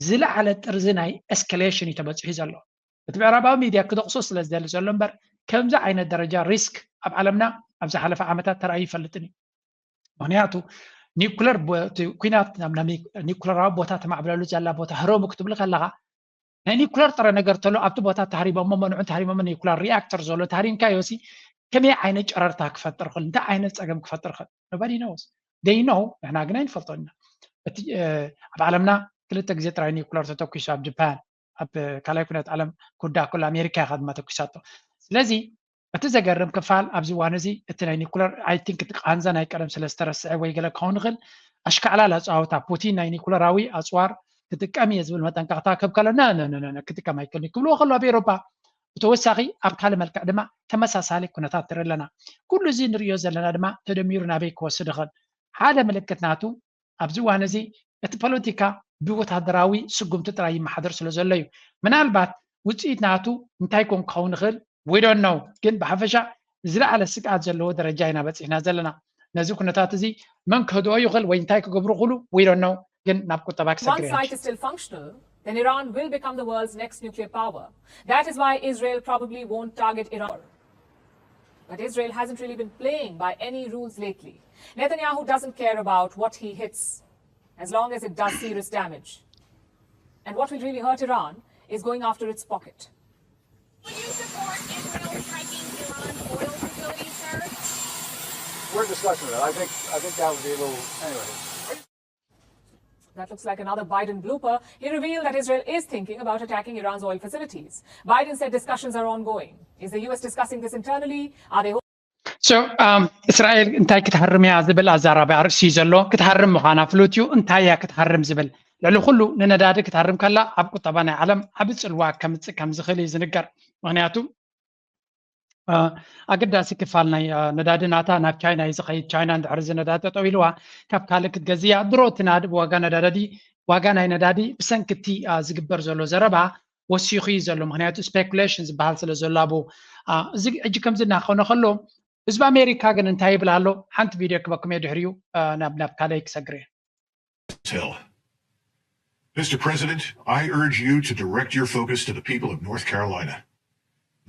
ዝለዓለ ጥርዚ ናይ ኤስካሌሽን እዩ ተበፂሑ ዘሎ። እቲ ምዕራባዊ ሚድያ ክደቕሶ ስለ ዝደሊ ዘሎ እምበር ከምዚ ዓይነት ደረጃ ሪስክ ኣብ ዓለምና ኣብ ዝሓለፈ ዓመታት ተራእዩ ይፈልጥን እዩ። ምክንያቱ ኒኩለር ኩናት ኒኩለራዊ ቦታ ተማዕብለሉ ዘላ ቦታ ህረሙ ክትብል ከለካ ናይ ኒኩለር ጥረ ነገር ተሎ ኣብቲ ቦታ ተሃሪቦሞ መንዑን ተሃሪቦሞ ኒኩለር ሪኣክተር ዘሎ ተሃሪምካዮ ሲ ከመይ ዓይነት ጨረርታ ክፈጥር ክእል እንታይ ዓይነት ፀገም ክፈጥር ክእል nobody knows። They know፣ ንሕና ግን ኣይንፈልጦ ኢና። እቲ ኣብ ዓለምና ክልተ ግዜ ጥራይ ኒኩለር ተተኪሱ ኣብ ጃፓን ኣብ ካልኣይ ኩነት ዓለም ክውዳእ ከሎ ኣሜሪካ ኢኻ ድማ ተኪሳቶ። ስለዚ እቲ ዘገርም ክፋል ኣብዚ እዋን እዚ እቲ ናይ ኒኩለር I think እቲ ቃንዛ ናይ ቀደም ስለ ዝተረስዐ ወይ ገለ ክኸውን ይኽእል ኣሽካዕላል ኣፀዋውታ ፑቲን ናይ ኒኩለራዊ ኣፅዋር ክጥቀም እየ ዝብል መጠንቀቕታ ክህብ ከሎ ነ ነ ነ ነ ክጥቀም ኣይክእልን እዩ ክብልዎ ከሎ ኣብ ኤውሮጳ ብተወሳኺ ኣብ ካልእ መልክዕ ድማ ተመሳሳሊ ኩነታት ንርኢ ኣለና። ኩሉ እዚ ንርእዮ ዘለና ድማ ተደሚሩ ናበይ ክወስድ ይኽእል? ሓደ ምልክት ናቱ ኣብዚ እዋን እዚ እቲ ፖለቲካ ብወታደራዊ ስጉምቲ ጥራይ ይመሓደር ስለ ዘሎ እዩ። ምናልባት ውፅኢት ናቱ እንታይ ኮን ክኸውን ይኽእል we don't know፣ ግን ብሓፈሻ ዝለዓለ ስግኣት ዘለዎ ደረጃ ኢና በፂሕና ዘለና። ነዚ ኩነታት እዚ መን ክህድኦ ይኽእል ወይ እንታይ ክገብሩ ይኽእሉ we don't know፣ ግን ናብ ቁጠባ One ክሰግር እየ። site is still functional, then Iran will become the world's next nuclear power. That is why Israel probably won't target Iran. But Israel hasn't really been playing by any rules lately. Netanyahu doesn't care about what he hits, as long as it does serious damage. And what will really hurt Iran is going after its pocket. Would you support Israel striking Iran's oil facilities, sir? We're discussing that. I think I think that would be a little anyway. That looks like another Biden blooper. He revealed that Israel is thinking about attacking Iran's oil facilities. Biden said discussions are ongoing. Is the U S discussing this internally? Are they So እስራኤል እንታይ ክትሃርም እያ ዝብል ኣዛራቢ ኣርእስቲ እዩ ዘሎ። ክትሃርም ምዃና ፍሉጥ እዩ። እንታይ እያ ክትሃርም ዝብል ልዕሊ ኩሉ ንነዳዲ ክትሃርም ከላ ኣብ ቁጠባ ናይ ዓለም ዓቢ ጽልዋ ከምጽእ ከም ዝኽእል እዩ ዝንገር። ምኽንያቱ ኣገዳሲ ክፋል ናይ ነዳዲ ናታ ናብ ቻይና እዩ ዝኸይድ። ቻይና እንድሕር እዚ ነዳዲ ጠጠው ኢልዋ ካብ ካልእ ክትገዝእ እያ። ድሮ እቲ ናዲ ብዋጋ ነዳዲ ዋጋ ናይ ነዳዲ ብሰንኪ እቲ ዝግበር ዘሎ ዘረባ ወሲኹ እዩ ዘሎ። ምኽንያቱ ስፔኩሌሽን ዝበሃል ስለ ዘሎ ኣብኡ። እዚ ሕጂ ከምዚ እናኾነ ከሎ ህዝቢ ኣሜሪካ ግን እንታይ ይብል ኣሎ? ሓንቲ ቪድዮ ክበኩም እየ ድሕሪኡ ናብ ናብ ካልኣይ ክሰግር እየ። Hill. Mister President, I urge you to direct your focus to the people of North Carolina.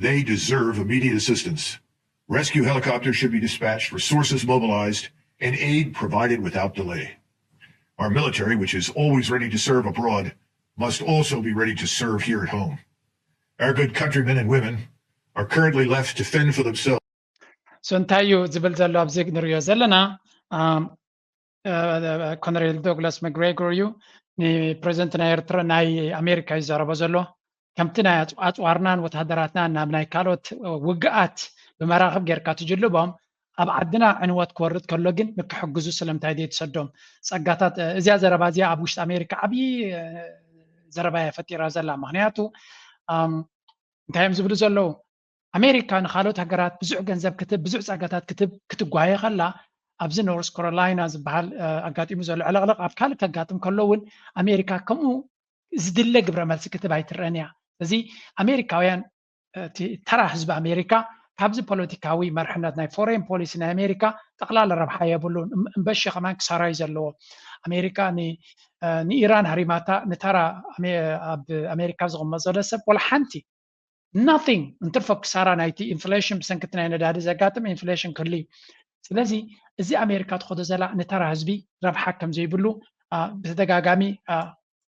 They deserve immediate assistance. Rescue helicopters should be dispatched, resources mobilized, and aid provided without delay. Our military, which is always ready to serve abroad, must also be ready to serve here at home. Our good countrymen and women are currently left to fend for themselves. So እንታይ እዩ ዝብል ዘሎ ኣብዚ ንሪኦ ዘለና ኮነሬል ዶግላስ መግሬጎር እዩ። ንፕሬዚደንት ናይ ኤርትራ ናይ ኣሜሪካ ይዛረቦ ዘሎ። ከምቲ ናይ ኣጽዋርናን ወተሃደራትናን ናብ ናይ ካልኦት ውግኣት ብመራኽብ ጌርካ ትጅልቦም ኣብ ዓድና ዕንወት ክወርድ ከሎ ግን ንክሕግዙ ስለምንታይ ዘይትሰዶም? ጸጋታት እዚኣ ዘረባ እዚኣ ኣብ ውሽጢ ኣሜሪካ ዓብዪ ዘረባ እያ ፈጢራ ዘላ። ምክንያቱ እንታይ እዮም ዝብሉ ዘለዉ? ኣሜሪካ ንካልኦት ሃገራት ብዙሕ ገንዘብ ክትብ ብዙሕ ጸጋታት ክትብ ክትጓየ ከላ ኣብዚ ኖርስ ካሮላይና ዝበሃል ኣጋጢሙ ዘሎ ዕለቕለቕ ኣብ ካልእ ከጋጥም ከሎ እውን ኣሜሪካ ከምኡ ዝድለ ግብረ መልሲ ክትብ ኣይትረአን እያ። እዚ ኣሜሪካውያን እቲ ተራ ህዝቢ ኣሜሪካ ካብዚ ፖለቲካዊ መርሕነት ናይ ፎሬን ፖሊሲ ናይ ኣሜሪካ ጠቕላላ ረብሓ የብሉን። እምበሺ ከማን ክሳራ እዩ ዘለዎ። ኣሜሪካ ንኢራን ሃሪማታ ንተራ ኣብ ኣሜሪካ ዝቕመጥ ዘሎ ሰብ ወላ ሓንቲ nothing እንትርፎ ክሳራ ናይቲ ኢንፍሌሽን ብሰንክቲ ናይ ነዳዲ ዘጋጥም ኢንፍሌሽን ክህሉ እዩ። ስለዚ እዚ ኣሜሪካ ትኸዶ ዘላ ንተራ ህዝቢ ረብሓ ከም ዘይብሉ ብተደጋጋሚ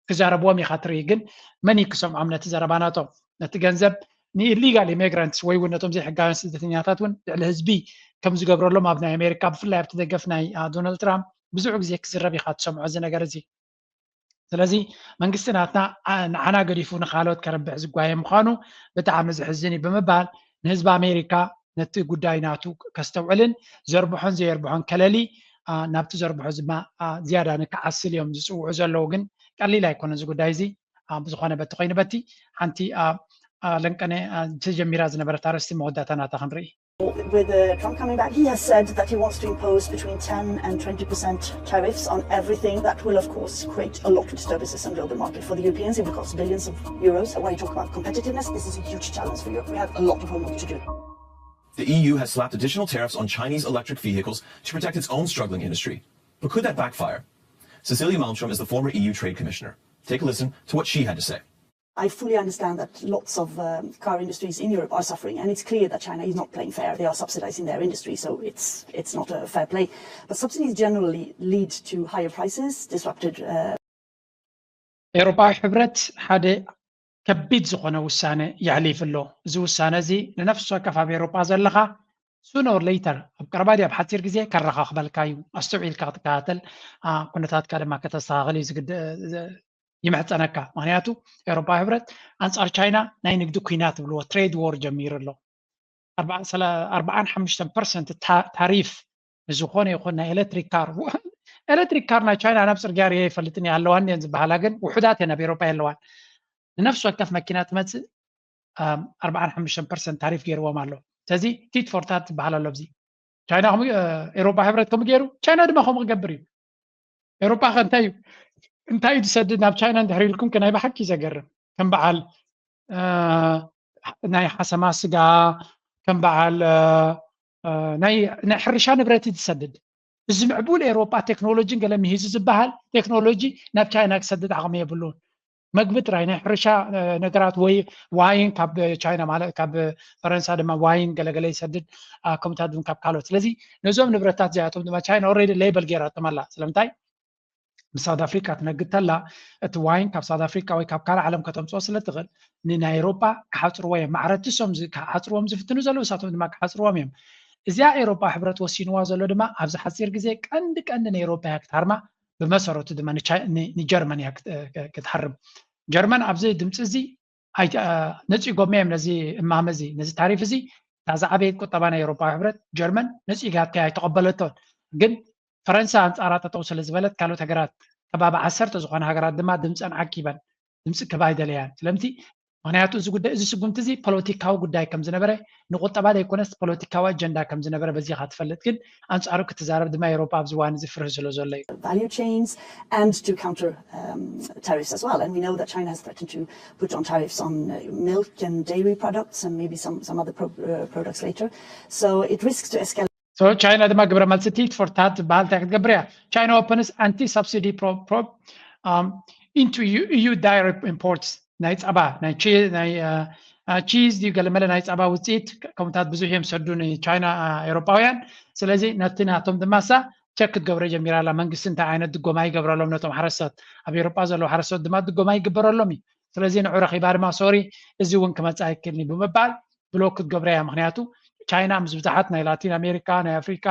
ክዛረብዎም ኢኻ ትርኢ። ግን መን እዩ ክሰምዖም ነቲ ዘረባ ናቶም? ነቲ ገንዘብ ንኢሊጋል ኢሚግራንትስ ወይ እውን ነቶም ዘይሕጋውያን ስደተኛታት እውን ልዕሊ ህዝቢ ከም ዝገብረሎም ኣብ ናይ ኣሜሪካ ብፍላይ ኣብቲ ደገፍ ናይ ዶናልድ ትራምፕ ብዙሕ ግዜ ክዝረብ ኢኻ ትሰምዖ እዚ ነገር እዚ። ስለዚ መንግስቲ ናትና ንዓና ገዲፉ ንካልኦት ከረብሕ ዝጓየ ምዃኑ ብጣዕሚ ዝሕዝን እዩ ብምባል ንህዝቢ ኣሜሪካ ነቲ ጉዳይ ናቱ ከስተውዕልን ዘርብሖን ዘየርብሖን ከለሊ ናብቲ ዘርብሖ ድማ ዝያዳ ንክዓስል እዮም ዝፅውዑ ዘለዉ። ግን ቀሊል ኣይኮነን እዚ ጉዳይ እዚ። ብዝኾነ በቲ ኮይኑ በቲ ሓንቲ ለንቀነ ተጀሚራ ዝነበረት ኣርእስቲ መወዳእታ ናታ ክንርኢ። With uh, Trump coming back, he has said that he wants to impose between ten and twenty percent tariffs on everything. That will, of course, create a lot of disturbances in the global market for the Europeans. It will cost billions of euros. When you talk about competitiveness, this is a huge challenge for Europe. We have a lot of homework to do. The E U has slapped additional tariffs on Chinese electric vehicles to protect its own struggling industry. But could that backfire? Cecilia Malmström is the former E U trade commissioner. Take a listen to what she had to say. I fully understand that lots of um, car industries in Europe are suffering, and it's clear that China is not playing fair. They are subsidizing their industry, so it's it's not a fair play. But subsidies generally lead to higher prices, disrupted. Uh... ኤውሮጳዊ ሕብረት ሓደ ከቢድ ዝኾነ ውሳነ የሕሊፉ ኣሎ። እዚ ውሳነ እዚ ንነፍሲ ወከፍ ኣብ ኤውሮጳ ዘለኻ sooner or later ኣብ ቀረባ ድዩ ኣብ ሓፂር ግዜ ከረኻኽበልካ እዩ። ኣስተውዒልካ ክትከታተል ኩነታትካ ድማ ከተስተኻኽል እዩ ዝግድ ይምሕፀነካ። ምክንያቱ ኤውሮፓዊ ሕብረት ኣንፃር ቻይና ናይ ንግዲ ኩናት ትብልዎ ትሬድ ዎር ጀሚሩ ኣሎ። ኣርባዓን ሓሙሽተን ፐርሰንት ታሪፍ ንዝኾነ ይኹን ናይ ኤሌክትሪክ ካር ኤሌክትሪክ ካር ናይ ቻይና ናብ ፅርግያ ርየ ይፈልጥን ኣለዋን እየን ዝበሃላ ግን ውሑዳት እየን ኣብ ኤውሮፓ የለዋን። ንነፍሲ ወከፍ መኪና ትመፅእ ኣርባዓን ሓሙሽተን ፐርሰንት ታሪፍ ገይርዎም ኣሎ። ስለዚ ቲት ፎር ታት ዝበሃል ኣሎ። ኣብዚ ቻይና ኤውሮፓ ሕብረት ከምኡ ገይሩ ቻይና ድማ ከምኡ ክገብር እዩ። ኤውሮፓ ከ እንታይ እዩ እንታይ እዩ ዝሰድድ ናብ ቻይና እንድሕር ኢልኩም ከ ናይ ብሓቂ እዩ ዘገርም። ከም በዓል ናይ ሓሰማ ስጋ ከም በዓል ናይ ሕርሻ ንብረት እዩ ዝሰድድ። እዚ ምዕቡል ኤውሮጳ ቴክኖሎጂን ገለ ምሂዙ ዝበሃል ቴክኖሎጂ ናብ ቻይና ክሰድድ ዓቕሚ የብሉን። መግቢ ጥራይ ናይ ሕርሻ ነገራት ወይ ዋይን ካብ ቻይና ማለት ካብ ፈረንሳ ድማ ዋይን ገለገለ ይሰድድ። ከምኡታት እውን ካብ ካልኦት ስለዚ ነዞም ንብረታት እዚኣቶም ድማ ቻይና ኦልሬዲ ሌበል ገይራቶም ኣላ። ስለምንታይ ምስ ሳውት ኣፍሪካ ትነግድ ተላ እቲ ዋይን ካብ ሳውት ኣፍሪካ ወይ ካብ ካልእ ዓለም ከተምፅኦ ስለ ትኽእል ንናይ ኤውሮጳ ክሓፅርዎ እዮም። ማዕረቲ እሶም ክሓፅርዎም ዝፍትኑ ዘለዉ እሳቶም ድማ ክሓፅርዎም እዮም። እዚኣ ኤውሮጳ ሕብረት ወሲንዋ ዘሎ ድማ ኣብዚ ሓፂር ግዜ ቀንዲ ቀንዲ ንኤውሮጳ እያ ክትሃርማ። ብመሰረቱ ድማ ንጀርመን እያ ክትሃርም። ጀርመን ኣብዚ ድምፂ እዚ ነፂጎም እዮም ነዚ እማመ እዚ ነዚ ታሪፍ እዚ እታ ዝዓበየት ቁጠባ ናይ ኤውሮጳዊ ሕብረት ጀርመን ነፂጋትካ ኣይተቐበለቶን። ግን ፈረንሳ ኣንፃራ ጠጠው ስለ ዝበለት ካልኦት ሃገራት ከባቢ ዓሰርተ ዝኾነ ሃገራት ድማ ድምፀን ዓኪበን ድምፂ ክባ ኣይደለያን። ስለምቲ ምክንያቱ እዚ ጉዳይ እዚ ስጉምቲ እዚ ፖለቲካዊ ጉዳይ ከም ዝነበረ ንቁጠባ ዘይኮነስ ፖለቲካዊ ኣጀንዳ ከም ዝነበረ በዚኻ ትፈልጥ። ግን ኣንፃሩ ክትዛረብ ድማ ኤውሮጳ ኣብዚ ዋን እዚ ፍርህ ስለ ዘሎ እዩ። Value chains and to counter um, tariffs as well. And we know that China has threatened to put on tariffs on uh, milk and dairy products and maybe some, some other pro- uh, products later. So it risks to escalate. So ቻይና ድማ ግብረ መልሲ ቲት ፎር ታት ዝበሃል እንታይ ክትገብር እያ? China opens anti subsidy probe probe um, into EU dairy imports ናይ ጸባ ናይ ቺዝ ድዩ ገለመለ ናይ ጸባ ውፅኢት ከምኡታት ብዙሕ እዮም ሰዱ ንቻይና ኤውሮጳውያን። ስለዚ ነቲ ናቶም ድማ ሳ ቸክ ክትገብረ ጀሚራ ኣላ። መንግስቲ እንታይ ዓይነት ድጎማ ይገብረሎም ነቶም ሓረስቶት ኣብ ኤውሮጳ ዘለዉ ሓረስቶት ድማ ድጎማ ይግበረሎም እዩ። ስለዚ ንዑ ረኺባ ድማ ሶሪ፣ እዚ እውን ክመፅእ ኣይክእልን እዩ ብምባል ብሎክ ክትገብራ እያ። ምክንያቱ ቻይና ምስ ብዙሓት ናይ ላቲን ኣሜሪካ፣ ናይ ኣፍሪካ፣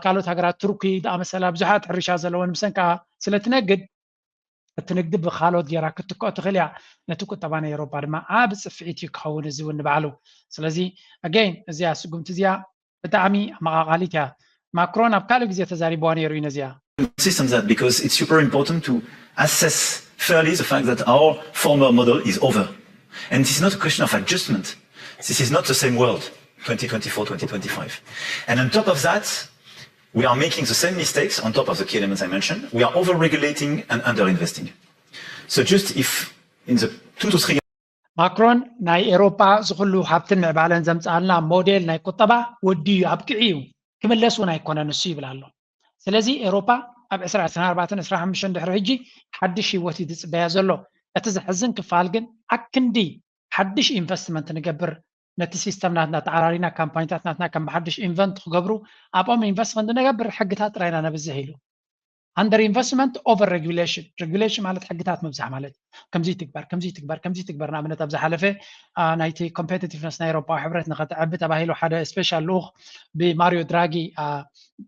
ካልኦት ሃገራት፣ ቱርኪ ዝኣመሰላ ብዙሓት ሕርሻ ዘለወን ምሰን ከዓ ስለትነግድ እቲ ንግዲ ብካልኦት ጌራ ክትትክኦ ትኽእል እያ። ነቲ ቁጠባ ናይ ኤሮፓ ድማ ዓቢ ጽፍዒት እዩ ክኸውን እዚ እውን ንባዕሉ። ስለዚ ኣገይን እዚኣ ስጉምቲ እዚኣ ብጣዕሚ ኣመቓቓሊት እያ። ማክሮን ኣብ ካልእ ግዜ ተዛሪብዋ ነይሩ እዩ ነዚኣ። Insist on that because it's super important to assess fairly the fact that our former model is over. And this is not a question of adjustment. This is not the same world, twenty twenty-four, twenty twenty-five. And on top of that, we are making the same mistakes on top of the key elements I mentioned. We are over-regulating and under-investing. So just if in the two to three ማክሮን ናይ ኤሮፓ ዝኹሉ ሃብትን ምዕባለን ዘምፅኣልና ሞዴል ናይ ቁጠባ ወዲ እዩ ኣብቅዒ እዩ ክምለስ እውን ኣይኮነን እሱ ይብል ኣሎ። ስለዚ ኤሮፓ ኣብ ዕስራ ዕስራን ኣርባዕተን ዕስራ ሓሙሽተን ድሕሪ ሕጂ ሓድሽ ህይወት እዩ ዝፅበያ ዘሎ። እቲ ዘሕዝን ክፋል ግን ኣክንዲ ሓድሽ ኢንቨስትመንት ንገብር ነቲ ሲስተም ናትና ተዓራሪና ካምፓኒታት ናትና ከም ብሓድሽ ኢንቨንት ክገብሩ ኣብኦም ኢንቨስትመንት ንገብር ሕግታት ጥራይና ነብዝሕ ኢሉ under investment over regulation። Regulation ማለት ሕግታት ምብዛሕ ማለት እዩ። ከምዚ ትግበር ከምዚ ትግበር ከምዚ ትግበር ንኣብነት ኣብ ዝሓለፈ ናይቲ ኮምፔቲቲቭነስ ናይ ኤሮፓዊ ሕብረት ንኸተዕቢ ተባሂሉ ሓደ ስፔሻል ልኡኽ ብማሪዮ ድራጊ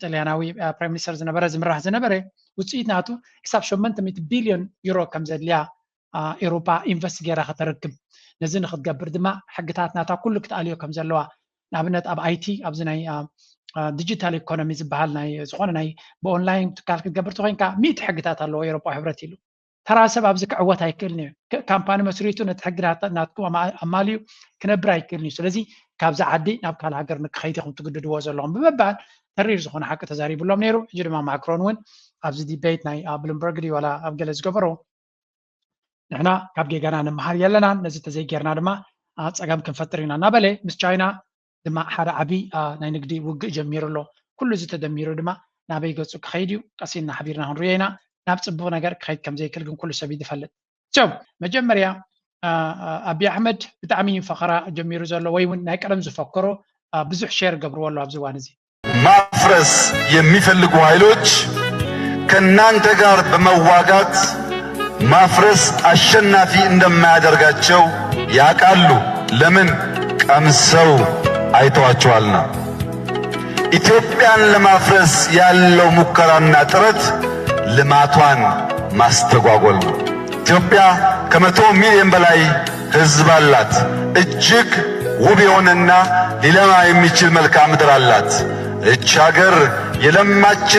ጥልያናዊ ፕራይም ሚኒስተር ዝነበረ ዝምራሕ ዝነበረ ውፅኢት ናቱ ክሳብ ሸሞንተ ሚእቲ ቢልዮን ዩሮ ከም ዘድልያ ኤሮፓ ኢንቨስት ገይራ ከተረክብ ነዚ ንክትገብር ድማ ሕግታት ናታ ኩሉ ክትኣልዮ ከም ዘለዋ ንኣብነት ኣብ ኣይቲ ኣብዚ ናይ ዲጂታል ኢኮኖሚ ዝበሃል ናይ ዝኾነ ናይ ብኦንላይን ትካል ክትገብር ተኮይንካ ሚእቲ ሕግታት ኣለዎ ኤሮፓ ሕብረት ኢሉ ተራ ሰብ ኣብዚ ክዕወት ኣይክእልን እዩ ካምፓኒ መስሪቱ ነቲ ሕጊ ናትኩም ኣማልዩ ክነብር ኣይክእልን እዩ ስለዚ ካብዚ ዓዲ ናብ ካልእ ሃገር ንክኸይድ ኢኹም ትግድድዎ ዘለኹም ብምባል ተሪር ዝኾነ ሓቂ ተዛሪብሎም ነይሩ ሕጂ ድማ ማክሮን እውን ኣብዚ ዲቤት ናይ ብሉምበርግ ድዩ ዋላ ኣብ ገለ ዝገበሮ ንሕና ካብ ጌጋና ንምሃር የለናን ነዚ ተዘይጌርና ድማ ፀገም ክንፈጥር ኢና እናበለ ምስ ቻይና ድማ ሓደ ዓብዪ ናይ ንግዲ ውግእ ጀሚሩ ኣሎ ኩሉ እዚ ተደሚሩ ድማ ናበይ ገፁ ክኸይድ እዩ ቀሲልና ሓቢርና ክንሪኦ ኢና ናብ ፅቡቅ ነገር ክኸይድ ከም ዘይክእል ግን ኩሉ ሰብ እዩ ዝፈልጥ ሶ መጀመርያ ኣብይ ኣሕመድ ብጣዕሚ እዩ ፈኸራ ጀሚሩ ዘሎ ወይ እውን ናይ ቀደም ዝፈከሮ ብዙሕ ሼር ገብርዎ ኣሎ ኣብዚ እዋን እዚ ማፍረስ የሚፈልጉ ኃይሎች ከእናንተ ጋር በመዋጋት ማፍረስ አሸናፊ እንደማያደርጋቸው ያውቃሉ። ለምን? ቀምሰው አይተዋቸዋልና። ኢትዮጵያን ለማፍረስ ያለው ሙከራና ጥረት ልማቷን ማስተጓጎል ነው። ኢትዮጵያ ከመቶ ሚሊዮን በላይ ህዝብ አላት። እጅግ ውብ የሆነና ሊለማ የሚችል መልክዓ ምድር አላት። እች ሀገር የለማች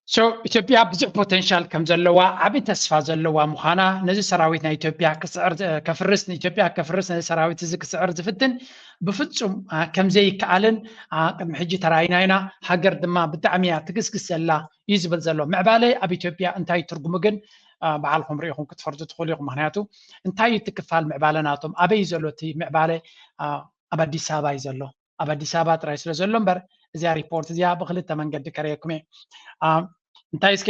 So ኢትዮጵያ ብዙሕ ፖቴንሻል ከም ዘለዋ ዓቢ ተስፋ ዘለዋ ምዃና ነዚ ሰራዊት ናይ ኢትዮጵያ ክስዕር ከፍርስ ንኢትዮጵያ ከፍርስ ነዚ ሰራዊት እዚ ክስዕር ዝፍትን ብፍጹም ከም ዘይከኣልን ቅድሚ ሕጂ ተራኢና ኢና ሃገር ድማ ብጣዕሚ እያ ትግስግስ ዘላ እዩ ዝብል ዘሎ ምዕባለ ኣብ ኢትዮጵያ እንታይ ትርጉሙ ግን በዓልኩም ርኢኹም ክትፈርዱ ትኽእሉ ኢኹም ምክንያቱ እንታይ እቲ ክፋል ምዕባለ ናቶም ኣበይ ዘሎ እቲ ምዕባለ ኣብ ኣዲስ ኣበባ እዩ ዘሎ ኣብ ኣዲስ ኣበባ ጥራይ ስለ ዘሎ እምበር እዚኣ ሪፖርት እዚኣ ብክልተ መንገዲ ከረየኩም እየ እንታይ እስከ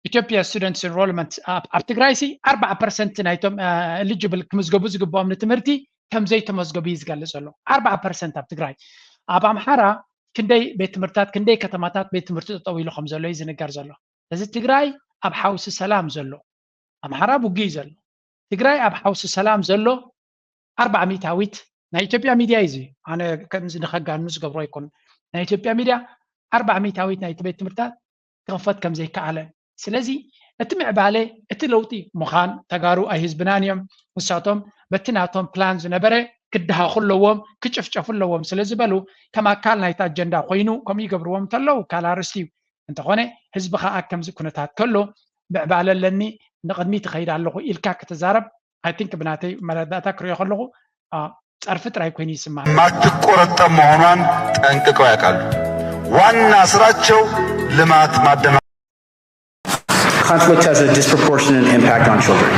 ኢትዮጵያ ስቱደንትስ ኢንሮልመንት ኣብ ትግራይ ሲ ኣርባዓ ፐርሰንት ናይቶም ኤሊጅብል ክምዝገቡ ዝግብኦም ንትምህርቲ ከም ዘይተመዝገቡ እዩ ዝገልፅ ዘሎ ኣርባዓ ፐርሰንት ኣብ ትግራይ ኣብ ኣምሓራ ክንደይ ቤት ትምህርትታት ክንደይ ከተማታት ቤት ትምህርቲ ጠጠው ኢሉ ከም ዘሎ እዩ ዝንገር ዘሎ እዚ ትግራይ ኣብ ሓውሲ ሰላም ዘሎ ኣምሓራ ብጉ እዩ ዘሎ ትግራይ ኣብ ሓውሲ ሰላም ዘሎ ኣርባዓ ሚእታዊት ናይ ኢትዮጵያ ሚድያ እዩ ኣነ ከምዚ ንኸጋኑ ዝገብሮ ኣይኮኑን ናይ ኢትዮጵያ ሚድያ ኣርባዓ ሚእታዊት ናይ ቤት ትምህርታት ክኽፈት ከም ዘይከኣለ ስለዚ እቲ ምዕባለ እቲ ለውጢ ምዃን ተጋሩ ኣይህዝብናን እዮም ንሳቶም በቲ ናቶም ፕላን ዝነበረ ክድሃኹ ኣለዎም ክጭፍጨፉ ኣለዎም ስለ ዝበሉ ከም ኣካል ናይቲ ኣጀንዳ ኮይኑ ከምኡ ይገብርዎም እንተለዉ ካልእ ኣርእስቲ እዩ እንተኾነ ህዝቢ ከዓ ኣብ ከምዚ ኩነታት ከሎ ምዕባለ ኣለኒ ንቕድሚት እኸይድ ኣለኹ ኢልካ ክትዛረብ I think ብናተይ መረዳእታ ክሪኦ ከለኹ ፀርፊ ጥራይ ኮይኑ ይስማዕ። የማትቆረጠም መሆኗን ጠንቅቀው ያውቃሉ። ዋና ስራቸው ልማት ማደና Conflict has a disproportionate impact on children.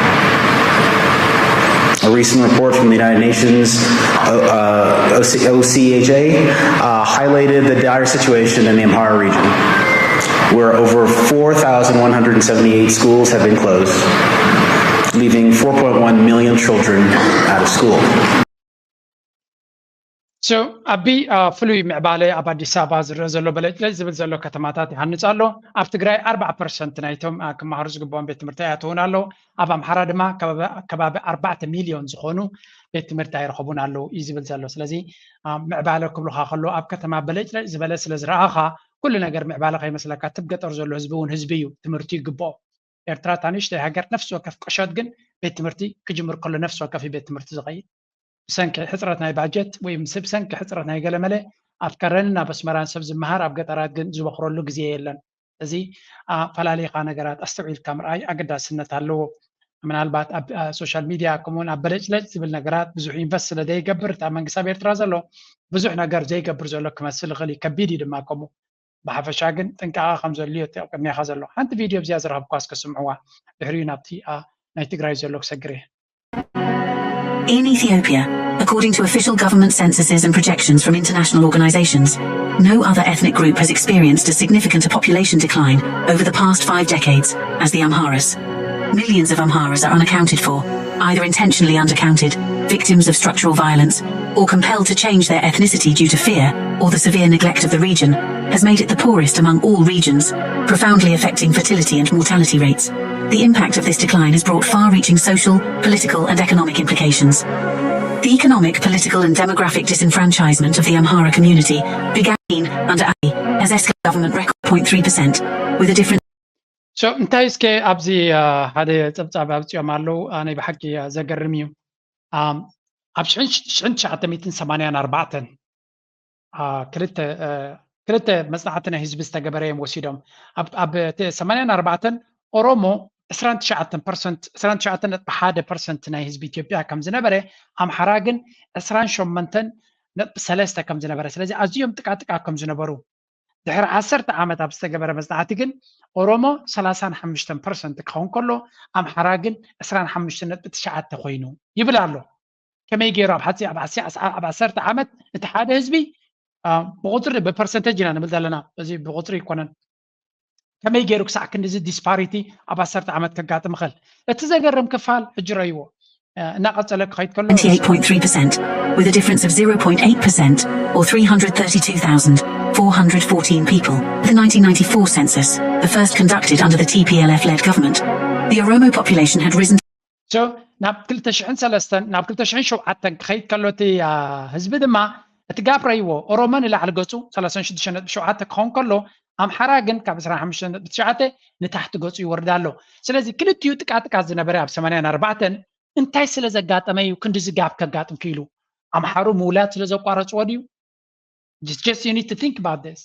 A recent report from the United Nations, uh, uh, OCHA, uh, highlighted the dire situation in the Amhara region, where over four thousand one hundred seventy-eight schools have been closed, leaving four point one million children out of school. So ኣቢ ፍሉይ ምዕባለ ኣብ ኣዲስ ኣበባ ዝረአ ዘሎ በለጭለጭ ዝብል ዘሎ ከተማታት ይሃንፅ ኣሎ። ኣብ ትግራይ ኣርባዓ ፐርሰንት ናይቶም ክመሃሩ ዝግብኦም ቤት ትምህርቲ ኣይኣተውን ኣለዉ። ኣብ ኣምሓራ ድማ ከባቢ ኣርባዕተ ሚልዮን ዝኾኑ ቤት ትምህርቲ ኣይረኸቡን ኣለዉ እዩ ዝብል ዘሎ። ስለዚ ምዕባለ ክብሉካ ከሎ ኣብ ከተማ በለጭለጭ ዝበለ ስለ ዝረኣኻ ኩሉ ነገር ምዕባለ ከይመስለካ። ትብ ገጠር ዘሎ ህዝቢ እውን ህዝቢ እዩ፣ ትምህርቲ ይግብኦ። ኤርትራ እታ ንእሽተይ ሃገር ነፍሲ ወከፍ ቀሸት ግን ቤት ትምህርቲ ክጅምር ከሎ ነፍሲ ወከፍ እዩ ቤት ትምህርቲ ዝኸይድ። ብሰንኪ ሕፅረት ናይ ባጀት ወይ ምስ ብሰንኪ ሕፅረት ናይ ገለመለ ኣብ ከረንን ኣብ ኣስመራን ሰብ ዝመሃር ኣብ ገጠራት ግን ዝበኽረሉ ግዜ የለን። እዚ ኣፈላሊኻ ነገራት ኣስተውዒልካ ምርኣይ ኣገዳስነት ኣለዎ። ምናልባት ኣብ ሶሻል ሚድያ ከምኡውን ኣብ በለጭለጭ ዝብል ነገራት ብዙሕ ኢንቨስት ስለ ዘይገብር እታ መንግስቲ ኣብ ኤርትራ ዘሎ ብዙሕ ነገር ዘይገብር ዘሎ ክመስል ይኽእል እዩ። ከቢድ እዩ ድማ ከምኡ። ብሓፈሻ ግን ጥንቃቐ ከም ዘድልዮ እቲ ኣብ ቅድሜኻ ዘሎ ሓንቲ ቪድዮ ኣብዚኣ ዝረኸብኳ እስከ ስምዕዋ፣ ድሕሪኡ ናብቲ ናይ ትግራይ ዘሎ ክሰግር እየ። In Ethiopia, according to official government censuses and projections from international organizations, no other ethnic group has experienced as significant a population decline over the past five decades as the Amharas. Millions of Amharas are unaccounted for, either intentionally undercounted, victims of structural violence, or compelled to change their ethnicity due to fear or the severe neglect of the region, has made it the poorest among all regions, profoundly affecting fertility and mortality rates. The impact of this decline has brought far-reaching social, political and economic implications. The economic, political and demographic disenfranchisement of the Amhara community began under Abiy as S government record zero point three percent, with a different So እንታይ እስከ ኣብዚ ሓደ ጸብጻብ ኣብጺኦም ኣለዉ። ናይ ብሓቂ ዘገርም እዩ። ኣብ ሽሕን ትሽዓተ ሚእትን ሰማንያን ኣርባዕተን ክልተ መጽናዕቲ ናይ ህዝቢ ዝተገበረ እዮም ወሲዶም። ኣብ ሰማንያን ኣርባዕተን ኦሮሞ ዕስራን ትሽዓተን ፐርሰንት ዕስራን ትሽዓተን ነጥቢ ሓደ ፐርሰንት ናይ ህዝቢ ኢትዮጵያ ከም ዝነበረ፣ ኣምሓራ ግን ዕስራን ሸሞንተን ነጥቢ ሰለስተ ከም ዝነበረ፣ ስለዚ ኣዝዮም ጥቃጥቃ ከም ዝነበሩ። ድሕሪ ዓሰርተ ዓመት ኣብ ዝተገበረ መጽናዕቲ ግን ኦሮሞ ሰላሳን ሓሙሽተን ፐርሰንት ክኸውን ከሎ ኣምሓራ ግን ዕስራን ሓሙሽተን ነጥቢ ትሽዓተ ኮይኑ ይብል ኣሎ። ከመይ ገይሩ ኣብ ሓፂ ኣብ ዓሰርተ ዓመት እቲ ሓደ ህዝቢ ብቁፅሪ ብፐርሰንተጅ ኢና ንብል ዘለና፣ እዚ ብቁፅሪ ይኮነን። ከመይ ገይሩ ክሳዕ ክንዲዚ ዲስፓሪቲ ኣብ ዓሰርተ ዓመት ከጋጥም ይኽእል? እቲ ዘገርም ክፋል ሕጂ ረእይዎ። እናቐጸለ ክኸይድ ከሎ twenty-eight point three percent, with a difference of zero point eight percent, or three hundred thirty-two thousand four hundred fourteen people. The nineteen ninety-four census, the first conducted under the T P L F-led government, the Oromo population had risen So ናብ ክልተ ሽሕን ሰለስተን ናብ ክልተ ሽሕን ሸውዓተን ክኸይድ ከሎ እቲ ህዝቢ ድማ እቲ ጋፕ ረይዎ። ኦሮሞ ንላዕሊ ገጹ ሰላሳን ሽዱሽተን ነጥቢ ሸውዓተ ክኸውን ከሎ ኣምሓራ ግን ካብ ዕስራን ሓሙሽተን ነጥቢ ትሽዓተ ንታሕቲ ገጹ ይወርድ ኣሎ። ስለዚ ክልቲኡ ጥቃጥቃት ዝነበረ ኣብ ሰማንያን ኣርባዕተን እንታይ ስለ ዘጋጠመ እዩ ክንዲዚ ጋፕ ከጋጥም ክኢሉ? ኣምሓሩ ምውላድ ስለ ዘቋረጽዎ ድዩ? Just you need to think about this.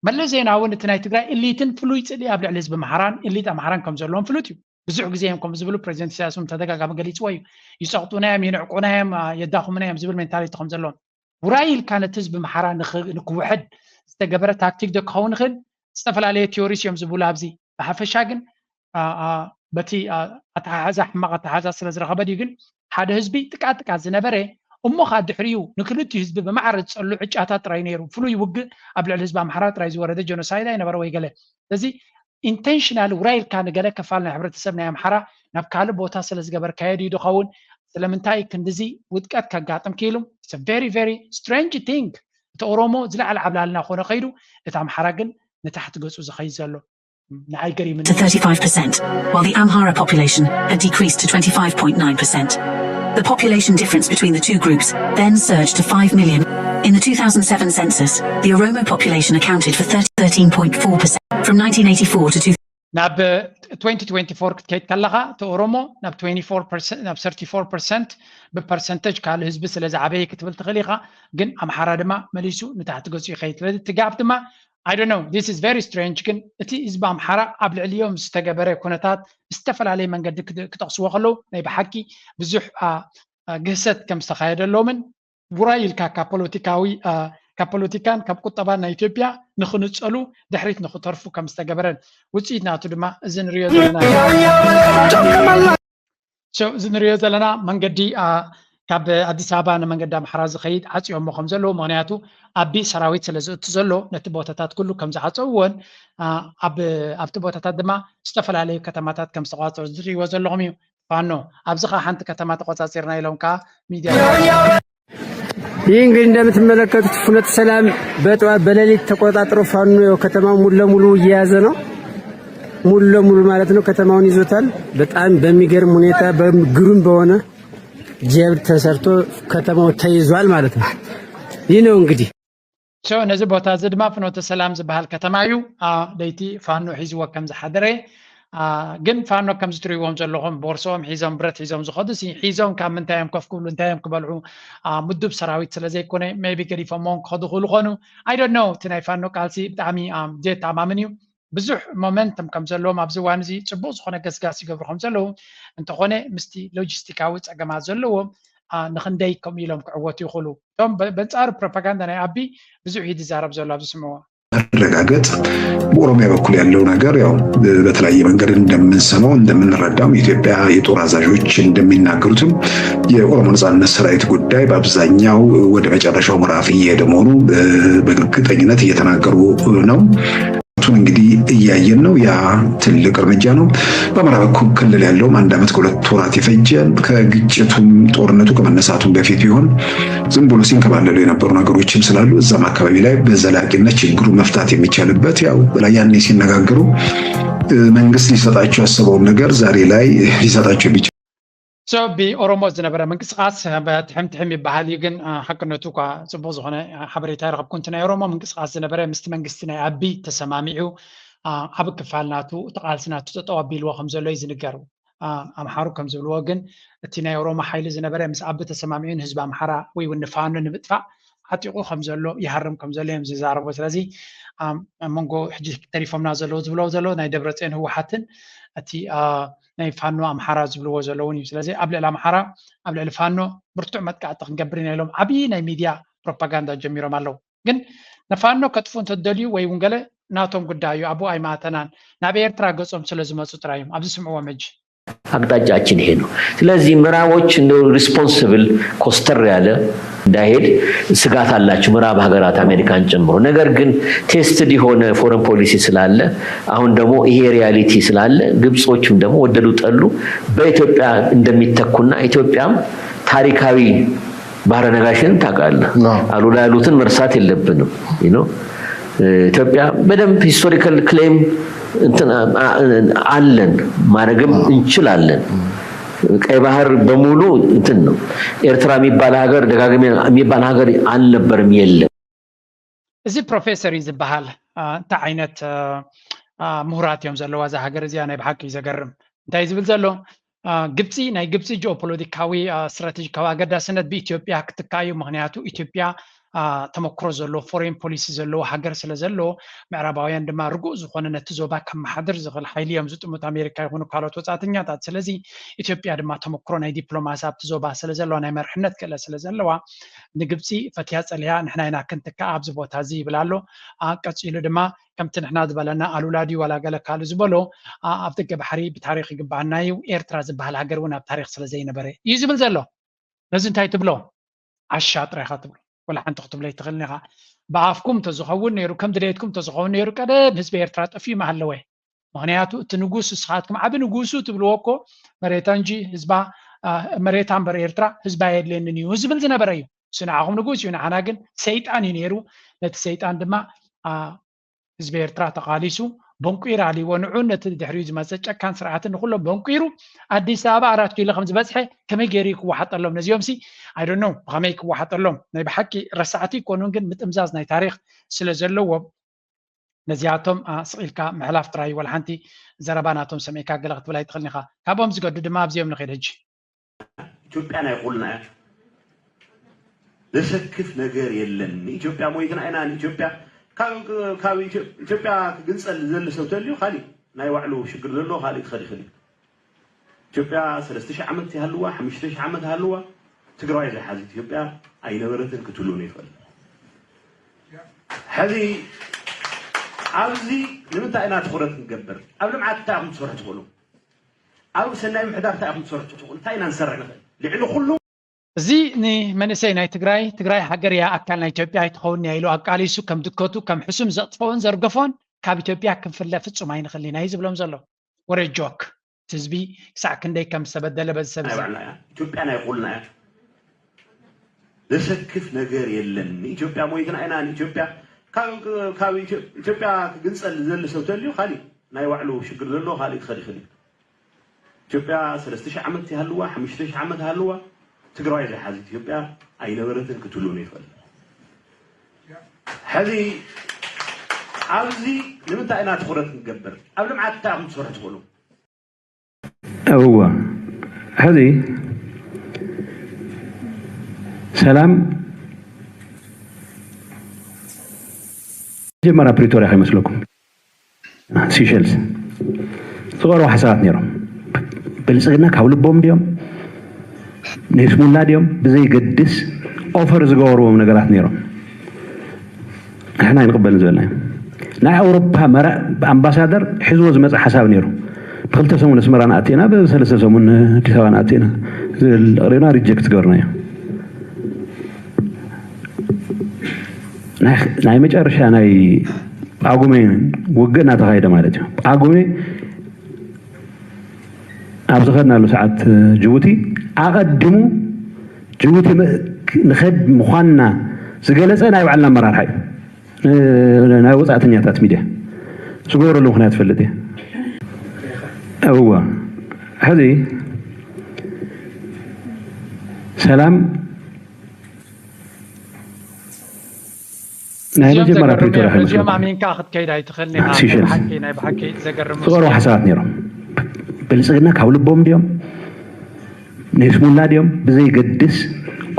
መለስ ዜናዊ ነቲ ናይ ትግራይ ኢሊትን ፍሉይ ጽልኢ ኣብ ልዕሊ ህዝቢ ኣምሓራን ኢሊት ኣምሓራን ከም ዘለዎም ፍሉጥ እዩ። ብዙሕ ግዜ እዮም ከምኡ ዝብሉ። ፕሬዚደንት ኢሳያስ እውን ተደጋጋሚ ገሊፅዎ እዩ። ይፀቕጡና እዮም፣ ይንዕቁና እዮም፣ የዳኽሙና እዮም ዝብል ሜንታሊቲ ከም ዘለዎም። ውራይ ኢልካ ነቲ ህዝቢ ኣምሓራ ንክውሕድ ዝተገበረ ታክቲክ ዶ ክኸውን ይኽእል? ዝተፈላለየ ቲዮሪስ እዮም ዝብሉ ኣብዚ። ብሓፈሻ ግን በቲ ኣተሓሕዛ ሕማቕ ኣተሓሕዛ ስለ ዝረኸበ ድዩ ግን ሓደ ህዝቢ ጥቃጥቃ ዝነበረ እሞ ከዓ ድሕሪኡ ንክልቲኡ ህዝቢ ብማዕረ ዝፀሉ ዕጫታት ጥራይ ነይሩ። ፍሉይ ውግእ ኣብ ልዕሊ ህዝቢ ኣምሓራ ጥራይ ዝወረደ ጀኖሳይድ ኣይነበረ ወይ ገለ። ስለዚ ኢንቴንሽናል ውራይ ኢልካ ንገለ ክፋል ናይ ሕብረተሰብ ናይ ኣምሓራ ናብ ካልእ ቦታ ስለ ዝገበርካዮ ድዩ ዝኸውን? ስለምንታይ ክንድዚ ውድቀት ከጋጥም ክኢሉ? It's a very very strange thing። እቲ ኦሮሞ ዝለዓለ ዓብላልና ኮነ ከይዱ እቲ ኣምሓራ ግን ንታሕቲ ገፁ ዝኸይድ ዘሎ ንዓይ ገሪምኒ። to thirty-five percent, while the Amhara population had decreased to twenty-five point nine percent. The population difference between the two groups then surged to five million. In the two thousand seven census, the Oromo population accounted for thirty, thirteen point four percent. From nineteen eighty-four to two ናብ twenty twenty-four ክትከይድ ከለኻ እቲ ኦሮሞ ናብ twenty-four percent ናብ thirty-four percent ብፐርሰንተጅ ካልእ ህዝቢ ስለ ዝዓበየ ክትብል ትኽእል ኢኻ። ግን ኣምሓራ ድማ መሊሱ ንታሕቲ ገፁ ይኸይድ። ስለዚ እቲ ጋፕ ድማ I don't know, this is very strange። ግን እቲ ህዝቢ ኣምሓራ ኣብ ልዕሊኦም ዝተገበረ ኩነታት ዝተፈላለየ መንገዲ ክጠቕስዎ ከለዉ ናይ ብሓቂ ብዙሕ ግህሰት ከም ዝተኻየደሎምን ውራይ ኢልካ ካብ ፖለቲካዊ ካብ ፖለቲካን ካብ ቁጠባን ናይ ኢትዮጵያ ንክንፀሉ ድሕሪት ንክተርፉ ከም ዝተገበረን ውፅኢት ናቱ ድማ እዚ ንሪኦ ዘለና እዚ ንሪኦ ዘለና መንገዲ ካብ ኣዲስ ኣበባ ንመንገዲ ኣምሓራ ዝኸይድ ዓፅዮሞ ከም ዘለዉ፣ ምክንያቱ ኣቢ ሰራዊት ስለ ዝእቱ ዘሎ ነቲ ቦታታት ኩሉ ከም ዝዓፀውዎን ኣብቲ ቦታታት ድማ ዝተፈላለዩ ከተማታት ከም ዝተቋፀሩ ዝሪእዎ ዘለኹም እዩ። ፋኖ ኣብዚ ከዓ ሓንቲ ከተማ ተቆፃፂርና ኢሎም ከዓ ሚድያ ይህ እንግዲህ እንደምትመለከቱት ፍኖተ ሰላም በጠዋት በሌሊት ተቆጣጥሮ ፋኖ ያው ከተማው ሙሉ ለሙሉ እየያዘ ነው። ሙሉ ለሙሉ ማለት ነው ከተማውን ይዞታል። በጣም በሚገርም ሁኔታ በግሩም በሆነ ጀብድ ተሰርቶ ከተማው ተይዟል ማለት ነው። ይህ ነው እንግዲህ። So ነዚ ቦታ እዚ ድማ ፍኖተ ሰላም ዝበሃል ከተማ እዩ። ለይቲ ፋኖ ሒዝዎ ከም ዝሓደረ ግን ፋኖ ከምዚ ትሪእዎም ዘለኹም ቦርሶም ሒዞም ብረት ሒዞም ዝኸዱ ሲ ሒዞም ካብ ምንታይ እዮም ከፍ ክብሉ እንታይ እዮም ክበልዑ ምዱብ ሰራዊት ስለ ዘይኮነ maybe ገዲፎምዎም ክኸዱ ክኽእሉ ኾኑ። I don't know። እቲ ናይ ፋኖ ቃልሲ ብጣዕሚ ጀት ኣማምን እዩ። ብዙሕ momentum ከም ዘለዎም ኣብዚ እዋን እዚ ፅቡቅ ዝኾነ ገስጋስ ይገብሩ ከም ዘለዉ እንተኾነ ምስቲ ሎጂስቲካዊ ፀገማት ዘለዎ ንክንደይ ከምኡ ኢሎም ክዕወቱ ይኽእሉ እቶም በንፃሩ ፕሮፓጋንዳ ናይ ኣቢ ብዙሕ እዩ ዝዛረብ ዘሎ ኣብዚ ስምዎ መረጋገጥ በኦሮሚያ በኩል ያለው ነገር ያው በተለያየ መንገድ እንደምንሰማው እንደምንረዳም የኢትዮጵያ የጦር አዛዦች እንደሚናገሩትም የኦሮሞ ነጻነት ሰራዊት ጉዳይ በአብዛኛው ወደ መጨረሻው ምዕራፍ እየሄደ መሆኑ በእርግጠኝነት እየተናገሩ ነው። ቱን እንግዲህ እያየን ነው። ያ ትልቅ እርምጃ ነው። በአማራ በኩል ክልል ያለውም አንድ ዓመት ከሁለት ወራት የፈጀ ከግጭቱም ጦርነቱ ከመነሳቱም በፊት ቢሆን ዝም ብሎ ሲንከባለሉ የነበሩ ነገሮችም ስላሉ እዛም አካባቢ ላይ በዘላቂነት ችግሩ መፍታት የሚቻልበት ያው ያኔ ሲነጋገሩ መንግስት ሊሰጣቸው ያሰበውን ነገር ዛሬ ላይ ሊሰጣቸው የሚችል So ብኦሮሞ ዝነበረ ምንቅስቃስ ትሕም ትሕም ይበሃል እዩ ግን ሓቅነቱ እኳ ፅቡቅ ዝኾነ ሓበሬታ ይረከብኩ እንት ናይ ኦሮሞ ምንቅስቃስ ዝነበረ ምስቲ መንግስቲ ናይ ኣቢ ተሰማሚዑ ኣብ ክፋል ናቱ እቲ ቃልሲ ናቱ ጠጠው ኣቢልዎ ከም ዘሎ እዩ ዝንገር። ኣምሓሩ ከም ዝብልዎ ግን እቲ ናይ ኦሮሞ ሓይሊ ዝነበረ ምስ ኣቢ ተሰማሚዑ ንህዝቢ ኣምሓራ ወይ እውን ንፋኖ ንምጥፋእ ዓጢቑ ከም ዘሎ ይሃርም ከም ዘሎ እዮም ዝዛረቡ። ስለዚ ኣብ መንጎ ሕጂ ተሪፎምና ዘለዉ ዝብለዎ ዘለዉ ናይ ደብረፅዮን ህወሓትን እቲ ናይ ፋኖ ኣምሓራ ዝብልዎ ዘለውን እዩ። ስለዚ ኣብ ልዕሊ ኣምሓራ ኣብ ልዕሊ ፋኖ ብርቱዕ መጥቃዕቲ ክንገብር ኢና ኢሎም ዓብዪ ናይ ሚድያ ፕሮፓጋንዳ ጀሚሮም ኣለዉ። ግን ንፋኖ ከጥፉ እንተደልዩ ወይ እውን ገለ ናቶም ጉዳይ እዩ። ኣብኡ ኣይማእተናን። ናብ ኤርትራ ገጾም ስለ ዝመፁ ጥራይ እዮም። ኣብዚ ስምዕዎም ሕጂ። አቅጣጫችን ይሄ ነው። ስለዚህ ምዕራቦች እንደ responsible ኮስተር ያለ እንዳይሄድ ስጋት አላቸው፣ ምዕራብ ሀገራት አሜሪካን ጨምሮ። ነገር ግን tested የሆነ foreign policy ስላለ አሁን ደግሞ ይሄ reality ስላለ ግብጾችም ደግሞ ወደዱ ጠሉ በኢትዮጵያ እንደሚተኩና ኢትዮጵያም ታሪካዊ ባህረ ነጋሽን ታውቃለህ። አሉላ ያሉትን መርሳት የለብንም። ኢትዮጵያ በደንብ historical claim አለን፣ ማድረግም እንችላለን። ቀይ ባህር በሙሉ እንትን ነው። ኤርትራ የሚባል ሀገር ደጋግሜ የሚባል ሀገር አልነበርም፣ የለም። እዚ ፕሮፌሰር እዩ ዝበሃል። እንታይ ዓይነት ምሁራት እዮም ዘለዋ እዛ ሃገር እዚኣ? ናይ ብሓቂ እዩ ዘገርም። እንታይ ዝብል ዘሎ ግብፂ ናይ ግብፂ ጂኦፖለቲካዊ ስትራቴጂካዊ ኣገዳስነት ብኢትዮጵያ ክትካ እዩ። ምክንያቱ ኢትዮጵያ ተመክሮ ዘለዎ ፎሬን ፖሊሲ ዘለዎ ሃገር ስለ ዘለዎ ምዕራባውያን ድማ ርጉእ ዝኾነ ነቲ ዞባ ከመሓድር ዝኽእል ሓይሊ እዮም ዝጥምቱ ኣሜሪካ ይኹኑ ካልኦት ወፃእተኛታት። ስለዚ ኢትዮጵያ ድማ ተመክሮ ናይ ዲፕሎማሲ ኣብቲ ዞባ ስለ ዘለዋ ናይ መርሕነት ክእለት ስለ ዘለዋ ንግብፂ ፈትያ ፀሊያ ንሕና ኢና ክንትካ ኣብዚ ቦታ እዚ ይብል ኣሎ። ቀፂሉ ድማ ከምቲ ንሕና ዝበለና ኣሉላ ድዩ ዋላ ገለ ካልእ ዝበሎ ኣብ ደገ ባሕሪ ብታሪክ ይግባኣና እዩ ኤርትራ ዝበሃል ሃገር እውን ኣብ ታሪክ ስለ ዘይነበረ እዩ ዝብል ዘሎ። ነዚ እንታይ ትብሎ? ዓሻ ጥራይካ ትብሎ። ወላ ሓንቲ ክትብሎ ኣይትኽእልን ኢኻ። ብኣፍኩም እንተዝኸውን ነይሩ ከም ድሌትኩም እንተዝኸውን ነይሩ ቀደም ህዝቢ ኤርትራ ጠፊኡ ምሃለወ። ምክንያቱ እቲ ንጉስ ንስኻትኩም ዓቢ ንጉሱ ትብልዎ እኮ መሬታ እንጂ ህዝባ መሬታ እምበር ኤርትራ ህዝባ የድልየንን እዩ ዝብል ዝነበረ እዩ። እሱ ንዓኹም ንጉስ እዩ፣ ንዓና ግን ሰይጣን እዩ ነይሩ። ነቲ ሰይጣን ድማ ህዝቢ ኤርትራ ተቓሊሱ በንቂሩ ኣልይዎ። ንዑ ነቲ ድሕሪኡ ዝመፀ ጨካን ስርዓትን ንኩሎም በንቂሩ ኣዲስ ኣበባ ኣራት ኪሎ ከም ዝበፅሐ ከመይ ገይሩ ክወሓጠሎም ነዚኦም ሲ I don't know ብኸመይ ክወሓጠሎም ናይ ብሓቂ ረሳዕቲ ይኮኑን ግን ምጥምዛዝ ናይ ታሪክ ስለ ዘለዎም ነዚኣቶም ስቕ ኢልካ ምሕላፍ ጥራይ እዩ። ወላ ሓንቲ ዘረባ ናቶም ሰሚዕካ ገለ ክትብል ኣይትኽእልን ኢኻ። ካብኦም ዝገዱ ድማ ኣብዚኦም ንኽድ ሕጂ። ኢትዮጵያ ናይ ኩልና እያ። ዘሰክፍ ነገር የለን። ንኢትዮጵያ ሞይትና ኢና። ንኢትዮጵያ ካብ ኢትዮጵያ ክግንፀል ዝደሊ ሰብ ተልዩ ካሊእ ናይ ባዕሉ ሽግር ዘለዎ ካሊእ ክኸድ ይኽእል እዩ። ኢትዮጵያ ሰለስተ ሺህ ዓመት ይሃልዋ፣ ሓሙሽተ ሺህ ዓመት ይሃልዋ፣ ትግራዋይ ዘይሓዘት ኢትዮጵያ ኣይነበረትን ክትህልውን ኣይትኽእልን። ሕዚ ኣብዚ ንምንታይ ኢና ትኹረት ክንገብር? ኣብ ልምዓት እንታይ ኢኹም ትሰርሑ ትኽእሉ? ኣብ ሰናይ ምሕዳር እንታይ ኢኹም ትሰርሑ ትኽእሉ? እንታይ ኢና ንሰርሕ ንኽእል? ልዕሊ ኩሉ እዚ ንመንእሰይ ናይ ትግራይ ትግራይ ሃገር እያ ኣካል ናይ ኢትዮጵያ ኣይትኸውን እያ ኢሉ ኣቃሊሱ ከም ድከቱ ከም ሕሱም ዘጥፈኦን ዘርገፎን ካብ ኢትዮጵያ ክንፍለ ፍጹም ኣይንኽልን ኢና እዩ ዝብሎም ዘሎ። ወረ ጆክ ህዝቢ ክሳዕ ክንደይ ከም ዝተበደለ በዚ ሰብ እዚ ኢትዮጵያ ናይ ኩልና እያ። ዘሰክፍ ነገር የለን። ንኢትዮጵያ ሞይትና ኢና። ንኢትዮጵያ ካብ ኢትዮጵያ ክግንፀል ዝደሊ ሰብ ተልዩ ካሊእ ናይ ባዕሉ ሽግር ዘለዎ ካሊእ ክኸድ ይኽእል እዩ። ኢትዮጵያ ሰለስተ ሺሕ ዓመት ይሃልዋ፣ ሓሙሽተ ሺሕ ዓመት ይሃልዋ፣ ትግራዋይ ዘይሓዘት ኢትዮጵያ ኣይነበረትን፣ ክትህሉ ይኽእል። ሕዚ ኣብዚ ንምንታይ ኢና ትኹረት ክንገብር? ኣብ ልምዓት እንታይ ኢኹም ትሰርሑ ትኽእሉ? እወ፣ ሕዚ ሰላም መጀመርያ ፕሪቶርያ ከይመስለኩም። ሲሸልስ ዝቐርቡ ሓሳባት ነይሮም። ብልፅግና ካብ ልቦም ድዮም ንስሙላ ድዮም ብዘይገድስ ኦፈር ዝገበርዎም ነገራት ነይሮም። ንሕና ኣይንቕበልን ዝበልናዮ። ናይ ኣውሮፓ መራእ ኣምባሳደር ሒዝዎ ዝመፀ ሓሳብ ነይሩ። ብክልተ ሰሙን ኣስመራ ንኣቴና ብሰለስተ ሰሙን ኣዲስ ኣበባ ንኣቴና ዝብል ኣቕሪብና ሪጀክት ገበርናዮ። ናይ መጨረሻ ናይ ጳጉሜ ውግእ እናተኻየደ ማለት እዩ። ጳጉሜ ኣብ ዝኸድናሉ ሰዓት ጅቡቲ ኣቐዲሙ ጅቡቲ ንኸድ ምዃንና ዝገለፀ ናይ ባዕልና ኣመራርሓ እዩ። ናይ ወፃእተኛታት ሚድያ ዝገበረሉ ምክንያት ትፈልጥ እየ። እወ ሕዚ ሰላም ናይ መጀመርያ ፕሪቶርያ ከይመስለኩም። ኣሚንካ ክትከይድ ኣይትኽእልን ኢኻ። ናይ ብሓቂ ናይ ብሓቂ ዘገርም። ዝቐርቡ ሓሳባት ነይሮም። ብልፅግና ካብ ልቦም ድዮም ንስሙላ ድዮም ብዘይገድስ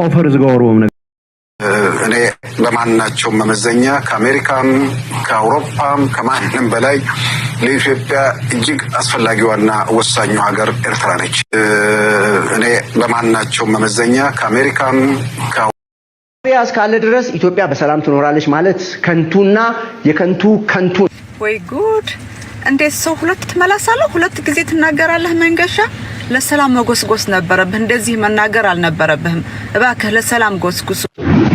ኦፈር ዝገበርዎም ነገር እኔ በማናቸውም መመዘኛ ከአሜሪካም ከአውሮፓም ከማንም በላይ ለኢትዮጵያ እጅግ አስፈላጊዋና ወሳኙ ሀገር ኤርትራ ነች። እኔ በማናቸውም መመዘኛ ከአሜሪካም ሻዕቢያ እስካለ ድረስ ኢትዮጵያ በሰላም ትኖራለች ማለት ከንቱና የከንቱ ከንቱ። ወይ ጉድ! እንዴት ሰው ሁለት መላስ አለው? ሁለት ጊዜ ትናገራለህ መንገሻ። ለሰላም መጎስጎስ ነበረብህ፣ እንደዚህ መናገር አልነበረብህም። እባክህ ለሰላም ጎስጉሱ።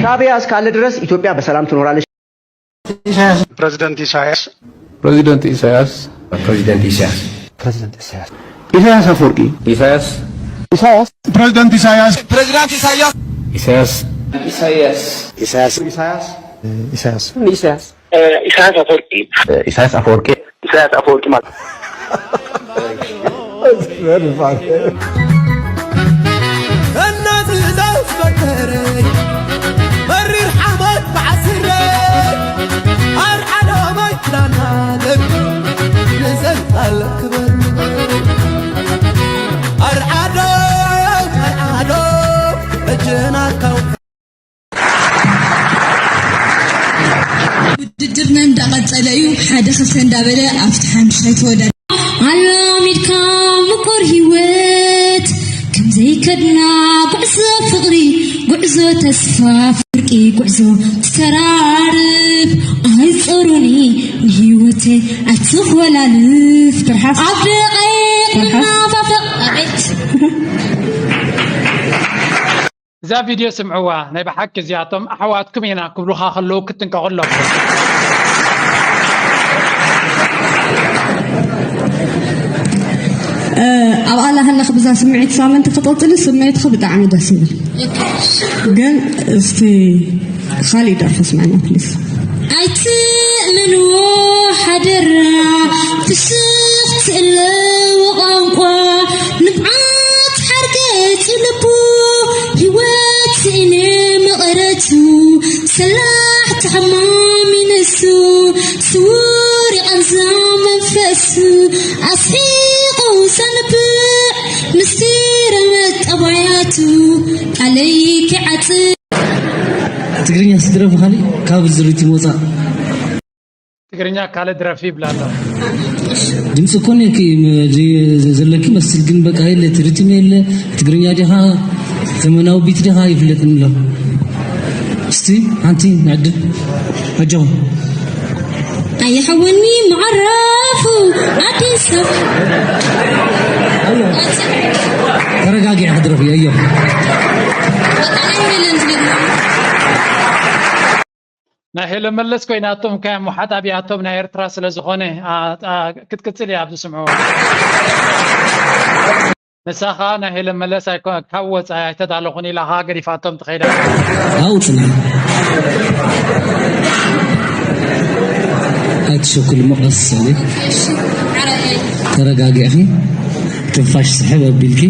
ሻዕቢያ እስካለ ድረስ ኢትዮጵያ በሰላም ትኖራለች። ፕሬዝደንት ኢሳያስ ፕሬዚደንት ኢሳያስ ፕሬዚደንት ኢሳያስ ኢሳያስ አፈወርቂ ኢሳያስ ኢሳያስ ፕሬዝደንት ኢሳያስ ፕሬዝዳንት ኢሳያስ ኢሳያስ ኢሳያስ ኢሳያስ ኢሳያስ ኢሳያስ አፈወርቂ ኢሳያስ አፈወርቂ ኢሳያስ አፈወርቂ ማለት እናትናስ መከረይ መሪር ሓሞት መዓስረይ ኣርዓዶ መኪናናለን ንዘንጣለ ክበር ኣርዓዶ ኣርዓዶ በጀናካው ውድድርና እንዳቐጸለ እዩ። ሓደ ክልተ እንዳበለ ኣብቲ ሓምሻይ ተወዳደ። ኣላሚድካ ምቁር ህይወት ከምዘይከድና ጉዕዞ ፍቕሪ ጉዕዞ ተስፋ ፍርቂ ጉዕዞ ትተራርፍ ኣይጸሩኒ ንህይወተይ ኣይትኾላልፍ ትርሓፍ ኣብ ደቐይ እናፋፈቕ ኣቤት እዛ ቪድዮ ስምዕዋ ናይ ብሓቂ እዚኣቶም ኣሕዋትኩም ኢና ክብሉኻ ከለዉ ክትጥንቀቑ ኣለኩም። ኣብኣ ላሃለኽ ብዛ ስምዒት ሳመንቲ ክትቕፅሊ ስምዒትኺ ብጣዕሚ ደስ ይብል ግን እስቲ ካሊእ ደርፊ ስምዕና ፕሊስ። ኣይትእመንዎ ሓደራ ፍስኽቲ ኣለዎ ቋንቋ ንብዓት ሓርገጽ ልቡ ህይወት ስእነ መቐረቱ ሰላሕ ተሓማሚ ነሱ ስውር ይቐንዛ መንፈሱ ኣስሒቑ ዘንብዕ ምስጢረ መጠባያቱ ቃለይ ክዓጽ ትግርኛ ስድረፍ ካሊእ ካብ ዝሪቲ ወፃእ ትግርኛ ካልእ ድረፊ ይብላ ኣሎ። ድምፂ እኮ እኒአኪ ዘለኪ መስል ግን በቃ የለ እቲ ሪትም የለ ትግርኛ ዲኻ ዘመናዊ ቢት ዲኻ ይፍለጥን ኣሎ። እስቲ ሓንቲ ንዕድል ኣጆኹም። ኣይሓወኒ መዓራፉ ኣዲስ ተረጋጊዐ ክድረፍ እዮ። ናይ ሄሎ መለስ ኮይናቶም ከ ሙሓጣቢያቶም ናይ ኤርትራ ስለ ዝኾነ ክትቅጽል እያ ኣብዚ ስምዑ። ንሳ ኸኣ ናይ ሄለን መለስ ኣይኮ-፣ ካብ ወጻኢ ኣይተዳለኹን ኢላ ኸኣ ገዲፋቶም ትኸይድ ኣላ። ኣብኡ ጽናሕ። ኣይትሸኩሊ፣ መቐስ በሊ። ተረጋጊዕኺ፣ ትንፋሽ ስሕብ ኣቢልኪ፣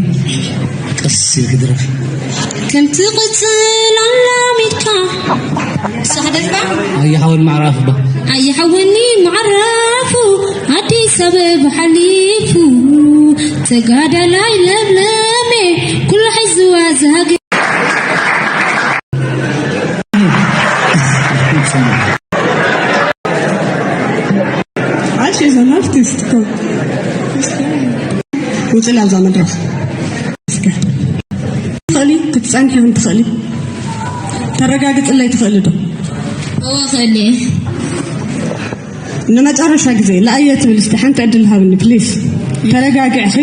ቀስ ኢልኪ ድረፊ። ከምቲ ቅጽል ኣላሚድካ። ንሳ ክደርፋ? ኣየ ሓወን ማዕራፍ ባ። ኣየ ሓወኒ ማዕራፉ፣ ኣዲስ ኣበባ ሓሊፉ፣ ተጋዳላይ ለምለሜ፣ ኩሉ ሒዝዋ ዝሃገ። Ash is an artist እኮ። ውፅእ ኣብዛ መድረኽ እስከ። ትኽእሊ፣ ክትፀንሒ እውን ትኽእሊ። ተረጋግፅለይ ትኽእሊ ዶ? እወ፣ እኽእል እየ። ንመጨረሻ ግዜ ለኣየ ትብል እስቲ ሓንቲ ዕድል ሃብኒ ፕሊስ። ተረጋጊዕኺ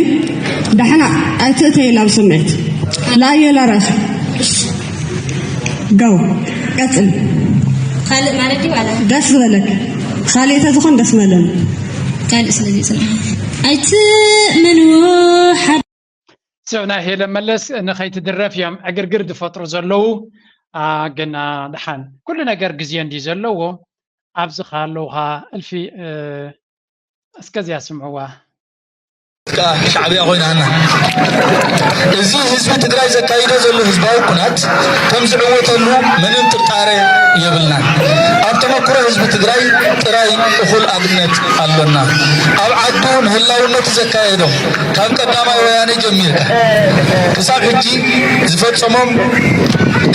ደሓን ኣይትእተይ ናብ ስምዒት። ለኣየ ላራኺ። ጎ። ቀፅል። ካልእ ማለት ድዩ ዋላ? ደስ ዝበለክ። ካልእ ተዝኾን ደስ መለኒ። ካልእ ስለዚ ጽንዓ። ኣይትእመንዎ ሓደ ስዕ ናይ ሄለን መለስ ንኸይትድረፍ እዮም ዕግርግር ዝፈጥሩ ዘለዉ። ኣ፣ ግን፣ ኣ፣ ደሓን ኩሉ ነገር ግዜ እንድዩ ዘለዎ። ኣብዚ ከ ኣለዉ ኸኣ እልፊ፣ እ፣ እስከ እዚኣ ስምዕዋ። ከኣ ሻዕብያ ኮይና ኣና። እዚ ህዝቢ ትግራይ ዘካይዶ ዘሎ ህዝባዊ ኩናት ከም ዝዕወተሉ ምንም ጥርጣረ የብልናን። ኣብ ተመክሮ ህዝቢ ትግራይ ጥራይ እኹል ኣብነት ኣሎና። ኣብ ዓዱ ንህላውነቱ ዘካየዶ ካብ ቀዳማይ ወያነ ጀሚርካ ክሳብ ሕጂ ዝፈጸሞም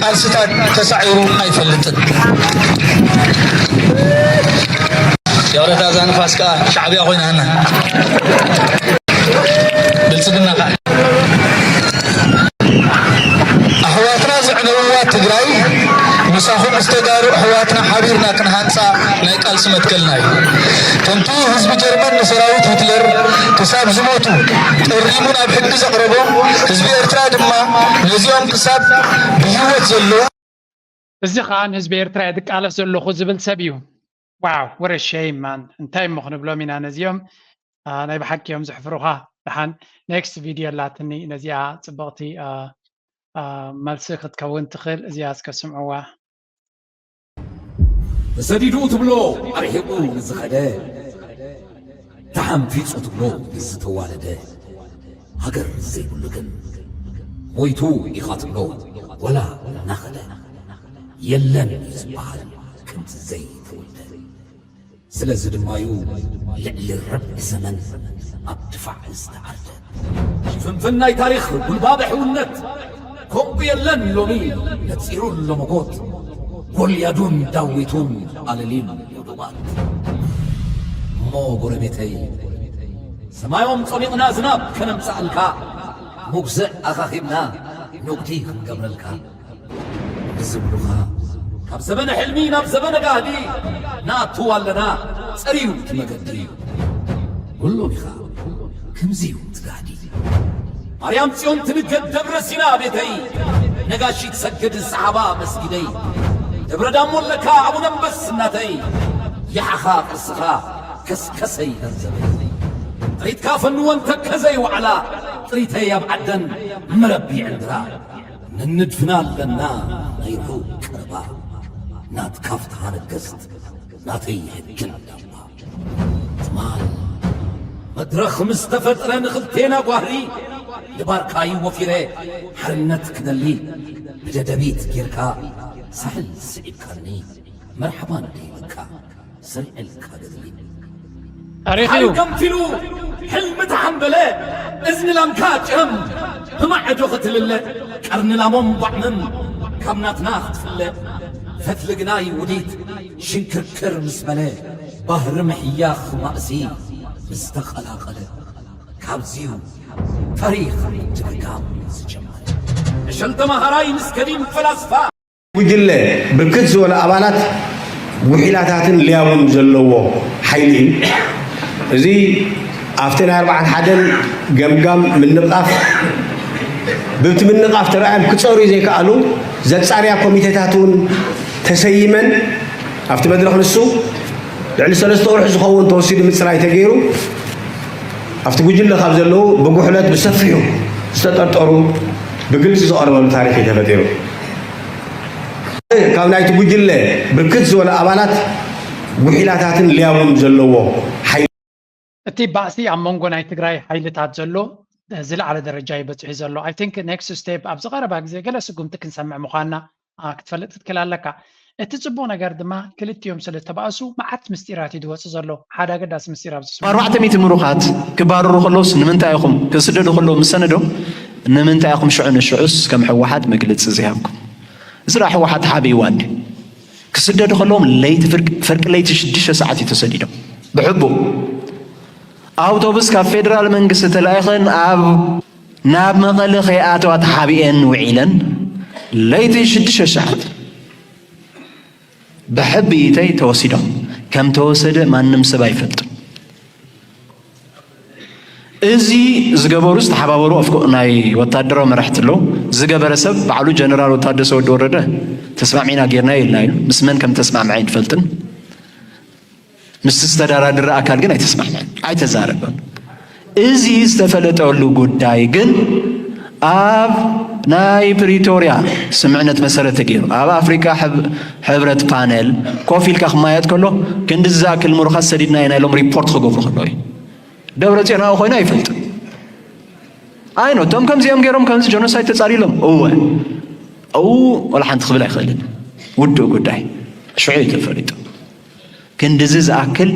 ቃልስታት ተሳዒሩ ኣይፈልጥን። የቕረታ እዛ ንፋስ ከኣ ሻዕብያ ኮይና ኣና። ብልጽግና ከኣ ኣሕዋትና ዘዕነውዋ ትግራይ ምሳኹም ምስ ተጋሩ ኣሕዋትና ሓቢርና ክንሃንጻ ናይ ቃልሲ መትከልና እዩ። ከምቲ ህዝቢ ጀርመን ንሰራዊት ሂትለር ክሳብ ዝሞቱ ጠሪሙ ናብ ሕጊ ዘቕረቦም፣ ህዝቢ ኤርትራ ድማ ነዚኦም ክሳብ ብህይወት ዘለዉ እዚ ኸኣ ንህዝቢ ኤርትራ እየ ዝቃለስ ዘለኹ ዝብል ሰብ እዩ። ዋው፣ what a shame man። እንታይ እሞ ክንብሎም ኢና ነዚኦም? ኣ፣ ናይ ብሓቂ እዮም ዘሕፍሩኻ። ደሓን ኔክስት ቪድዮ ኣላትኒ ነዚኣ ጽብቕቲ፣ ኣ፣ ኣ፣ መልሲ ክትከውን ትኽእል። እዚኣ እስከ ስምዕዋ። ተሰዲዱ ትብሎ ኣርሒቑ ንዝኸደ፣ ተሓንፊጹ ትብሎ ንዝተዋለደ፣ ሃገር ዘይብሉ ግን ሞይቱ ኢኻ ትብሎ ወላ እናኸደ፣ የለን እዩ ዝበሃል ከምቲ ዘይተወልደ። ስለዚ ድማዩ ልዕሊ ርብዒ ዘመን ኣብ ድፋዕ ዝተዓርደ። ሽፍንፍን ናይ ታሪኽ ጉልባበ ሕውነት ከምኡ የለን ሎሚ ነጺሩ ኣሎ መጎት። ጎልያዱን ዳዊቱን ኣለሊም ውዱባት። እሞ ጎረቤተይ ሰማዮም ጸሚቕና ዝናብ ከነምጽኣልካ፣ ሙግዘእ ኣኻኺብና ንጉዲ ክንገብረልካ። ንዝብሉኻ ካብ ዘበነ ሕልሚ ናብ ዘበነ ጋህዲ ንኣቱ ኣለና ጸርዩ እቲ መገዲ። ኩሎም ኢኻ ከምዚ'ዩ እቲ ጋህዲ። ማርያም ጽዮን ትንገድ ደብረ ሲና ቤተይ፣ ነጋሺ ትሰግድ ሰሓባ መስጊደይ፣ ደብረ ዳሞ ኣለካ ኣቡነ ኣንበስ እናተይ፣ የሓኻ ቅርስኻ ከስከሰይ ገንዘበይ። ጥሪትካ ፈንወን ተከዘይ ዋዕላ፣ ጥሪተይ ኣብ ዓደን መረቢዕ ዕንድራ። ነንድፍና ኣለና ናይ ርሑቕ ቀረባ፣ ናትካ ፍትሓ ነገስት ናተይ ሕግን ዳባ። ትማል መድረኽ ምስ ተፈጥረ ንኽልቴና ጓህሪ፣ ንባርካ'ዩ ወፊረ ሓርነት ክደሊ። ብደደቢት ጌርካ ሳሕል ስዒብካኒ፣ መርሓባ እንድየ ኢለካ ሰሪዐልካ ገድሊ። ታሪኽ እዩ። ሓል ገምቲሉ ሕልሚ ተሓንበለ፣ እዝኒ ላምካ ጭረም ብማዕዶ ክትልለ፣ ቀርኒ ላሞም ጓዕመም ካብ ናትና ክትፍለ። ፈትሊ ግናይ ውዲት ሽንክርክር ምስ በለ፣ ባህሪ ምሕያኽ ማእሲ ምስ ተቐላቐለ፣ ካብዚዩ ታሪኽ ምድግጋም ዝጀመረ። ዕሸል ተማሃራይ ምስ ከዲም ፈላስፋ። ጉጅለ ብርክት ዝበሉ ኣባላት ጉሒላታትን ሊያቡን ዘለዎ ሓይሊ እዩ። እዚ ኣብቲ ናይ ኣርብዓን ሓደን ገምጋም ምንቓፍ፣ ብቲ ምንቓፍ ተረኣዮም ክጸርዩ ዘይከኣሉ ዘጻርያ ኮሚቴታት እውን ተሰይመን ኣብቲ መድረኽ ንሱ ልዕሊ ሰለስተ ወርሒ ዝኸውን ተወሲዱ ምጽራይ ተገይሩ ኣብቲ ጉጅለ ካብ ዘለዉ ብጉሕለት ብሰፊሑ ዝተጠርጠሩ ብግልፂ ዝቐረበሉ ታሪኽ እዩ ተፈጢሩ። ካብ ናይቲ ጉጅለ ብርክት ዝበሉ ኣባላት ጉሒላታትን ሊያቡን ዘለዎ ሓይሊ። እቲ ባእሲ ኣብ መንጎ ናይ ትግራይ ሓይልታት ዘሎ ዝለዓለ ደረጃ እዩ በፂሑ ዘሎ። I think next step ኣብዚ ቀረባ ግዜ ገለ ስጉምቲ ክንሰምዕ ምዃንና ክትፈልጥ ትክእል ኣለካ። እቲ ፅቡቅ ነገር ድማ ክልቲኦም ስለ ዝተባእሱ መዓት ምስጢራት እዩ ዝወፅእ ዘሎ። ሓደ ኣገዳሲ ምስጢር ኣብዚ ኣርባዕተ ሚእቲ ምሩኻት ክባረሩ ከለውስ ንምንታይ ኢኹም፣ ክስደዱ ከለዉ ምስ ሰነዶም ንምንታይ ኢኹም ሽዑ ንሽዑስ ከም ህወሓት መግለፂ ዘይሃብኩም? እዚ ደኣ ህወሓት ሓቢእዋ እንዲ ክስደዱ ከለዎም ለይቲ ፍርቂ ለይቲ ሽዱሽተ ሰዓት እዩ ተሰዲዶም ብሕቡእ ኣውቶቡስ ካብ ፌደራል መንግስቲ ተላኢኸን ኣብ ናብ መቐለ ከይኣተዋ ተሓቢኤን ውዒለን ለይቲ ሽዱሽተ ሰዓት ብሕብኢተይ ተወሲዶም ከም ተወሰደ ማንም ሰብ ኣይፈልጥን። እዚ ዝገበሩ ዝተሓባበሩ ናይ ወታደራዊ መራሕቲ ኣለዉ። ዝገበረ ሰብ ባዕሉ ጀነራል ወታደሰ ወዲ ወረደ ተስማዕሚና ጌርና ኢልና ኢሉ ምስ መን ከም ተስማምዐ ኣይንፈልጥን። ምስቲ ዝተደራደረ ኣካል ግን ኣይተስማዕምዐን፣ ኣይተዛረበን። እዚ ዝተፈለጠሉ ጉዳይ ግን ኣብ ናይ ፕሪቶርያ ስምዕነት መሰረት ተገይሩ ኣብ ኣፍሪካ ሕብረት ፓነል ኮፍ ኢልካ ክማየጥ ከሎ ክንዲ ዝኣክል ምሩኻት ሰዲድና ኢና ኢሎም ሪፖርት ክገብሩ ከለዉ እዩ። ደብረ ፅዮን ኣብኡ ኮይኑ ኣይፈልጥን። ኣይኖ እቶም ከምዚኦም ገይሮም ከምዚ ጀኖሳይድ ተፃሪሎም እወ እው ወላ ሓንቲ ክብል ኣይኽእልን። ውዱእ ጉዳይ ሽዑ እዩ ተፈሊጡ። ክንድዚ ዝኣክል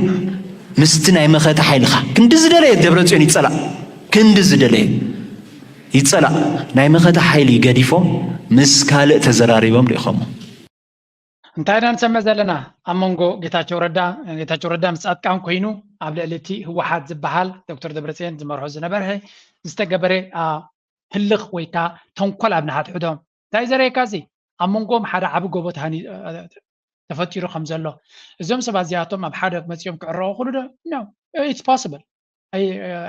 ምስቲ ናይ መኸተ ሓይልኻ ክንዲ ዝደለየ ደብረፅዮን ይፀላእ ክንዲ ዝደለየ ይፀላእ ናይ መኸተ ሓይሊ ገዲፎም ምስ ካልእ ተዘራሪቦም ርኢኸሞ። እንታይ ኢና ንሰምዕ ዘለና ኣብ መንጎ ጌታቸው ረዳ ጌታቸው ረዳ ምስ ፃድቃን ኮይኑ ኣብ ልዕሊ እቲ ህወሓት ዝበሃል ዶክተር ደብረፅዮን ዝመርሖ ዝነበረ ዝተገበረ ህልኽ ወይ ከዓ ተንኮል ኣብ ንሓድሕዶም እንታይ ዘርእየካ እዚ ኣብ መንጎም ሓደ ዓቢ ጎቦ ተፈጢሩ ከም ዘሎ እዞም ሰባት እዚኣቶም ኣብ ሓደ መፂኦም ክዕረቑ ክእሉ ዶ no it's possible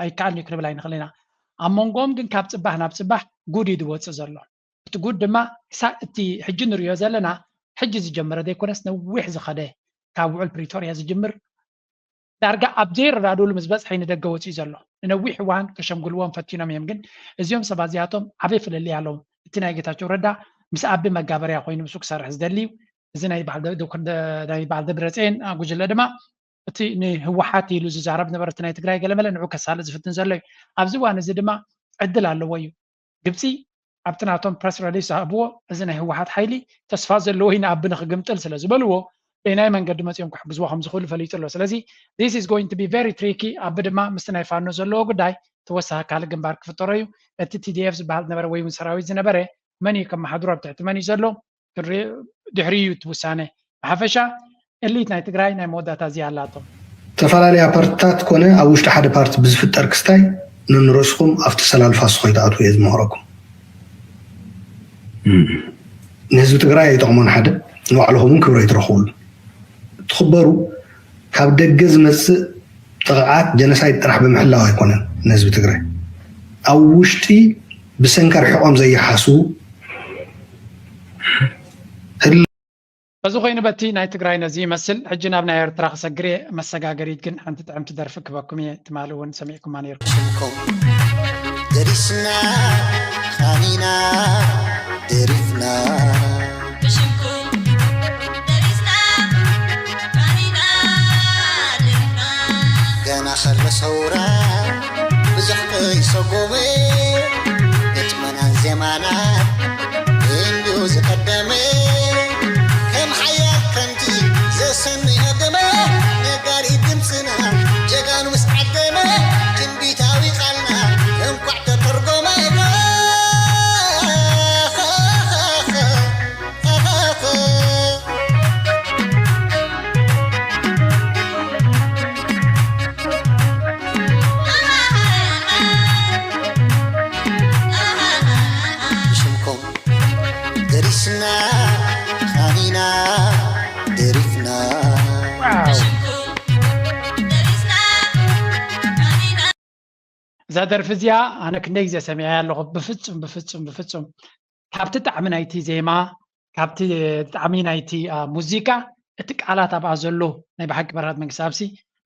ኣይከኣልን እዩ ክንብል ኣይንኽእል ኢና ኣብ መንጎም ግን ካብ ፅባሕ ናብ ፅባሕ ጉድ እዩ ዝወፅእ ዘሎ እቲ ጉድ ድማ ክሳብ እቲ ሕጂ ንሪኦ ዘለና ሕጂ ዝጀመረ ዘይኮነስ ነዊሕ ዝኸደ ካብ ውዕል ፕሪቶርያ ዝጅምር ዳርጋ ኣብ ዘይረዳድእሉ ምስ በፅሐ እዩ ንደገ ወፂኡ ዘሎ ንነዊሕ እዋን ከሸምግልዎም ፈቲኖም እዮም ግን እዚኦም ሰባት እዚኣቶም ዓበይ ፍልልይ ኣለዎም እቲ ናይ ጌታቸው ረዳ ምስ ኣቢ መጋበርያ ኮይኑ ምስኡ ክሰርሕ ዝደሊ እዩ እዚ ናይ በዓል ደብረፅዮን ጉጅለ ድማ እቲ ንህወሓት ኢሉ ዝዛረብ ነበረ እቲ ናይ ትግራይ ገለመለ ንዑ ከሳልጥ ዝፍትን ዘሎ እዩ ኣብዚ እዋን እዚ ድማ ዕድል ኣለዎ እዩ ግብፂ ኣብቲ ናቶም ፕረስ ረሊስ ዝሃብዎ እዚ ናይ ህወሓት ሓይሊ ተስፋ ዘለዎ ኢና ኣቢ ንክግምጥል ስለ ዝበልዎ በይናይ መንገዲ መፂኦም ክሕግዝዎ ከም ዝኽእሉ ፈሊጡ ኣሎ ስለዚ this is going to be very tricky ኣቢ ድማ ምስቲ ናይ ፋኖ ዘለዎ ጉዳይ ተወሳኺ ካልእ ግንባር ክፍጠሮ እዩ እቲ ቲዲኤፍ ዝበሃል ዝነበረ ወይ እውን ሰራዊት ዝነበረ መን እዩ ከመሓድሮ ኣብ ትሕቲ መን እዩ ዘሎ ድሕሪ እዩ እቲ ውሳነ ብሓፈሻ እሊት ናይ ትግራይ ናይ መወዳእታ እዚኣ ኣላቶም ዝተፈላለያ ፓርትታት ኮነ ኣብ ውሽጢ ሓደ ፓርቲ ብዝፍጠር ክስታይ ነንርእስኹም ኣብቲ ሰላልፋ ስኾይ ትኣትዉ እየ ዝመኽረኩም። ንህዝቢ ትግራይ ኣይጠቕሞን ሓደ ንባዕልኹም እውን ክብሪ ኣይትረኽብሉ። ትኽበሩ ካብ ደገ ዝመፅእ ጥቕዓት ጀነሳይድ ጥራሕ ብምሕላው ኣይኮነን ንህዝቢ ትግራይ ኣብ ውሽጢ ብሰንኪ ርሒቖም ዘይሓስቡ በዚ ኮይኑ በቲ ናይ ትግራይ ነዚ ይመስል ሕጂ ናብ ናይ ኤርትራ ክሰግር እየ መሰጋገሪት ግን ሓንቲ ጥዕምቲ ደርፊ ክበኩም እየ ትማሊ እውን ሰሚዕኩማ ነይርኩም ደሪስና ኻኒና ደሪፍና ገና ከሎ ሰውራ ብዙሕ ከይሰጎመ ግጥመናን ዜማናን እንዲሁ ዝቐደመ ከም ሓያል ክረምቲ ዘሰንዮ ደመ ነጋሪ ድምፅና ጀጋኑ ምስ ዓደመ ትንቢታዊ ቃልና እንኳዕ ተተርጎመ እዛ ደርፊ እዚኣ ኣነ ክንደይ ግዜ ሰሚዐያ ኣለኹ። ብፍጹም ብፍጹም ብፍጹም ካብቲ ጣዕሚ ናይቲ ዜማ ካብቲ ጣዕሚ ናይቲ ሙዚቃ እቲ ቃላት ኣብኣ ዘሎ ናይ ብሓቂ በረኸት መንግስቲ ኣብሲ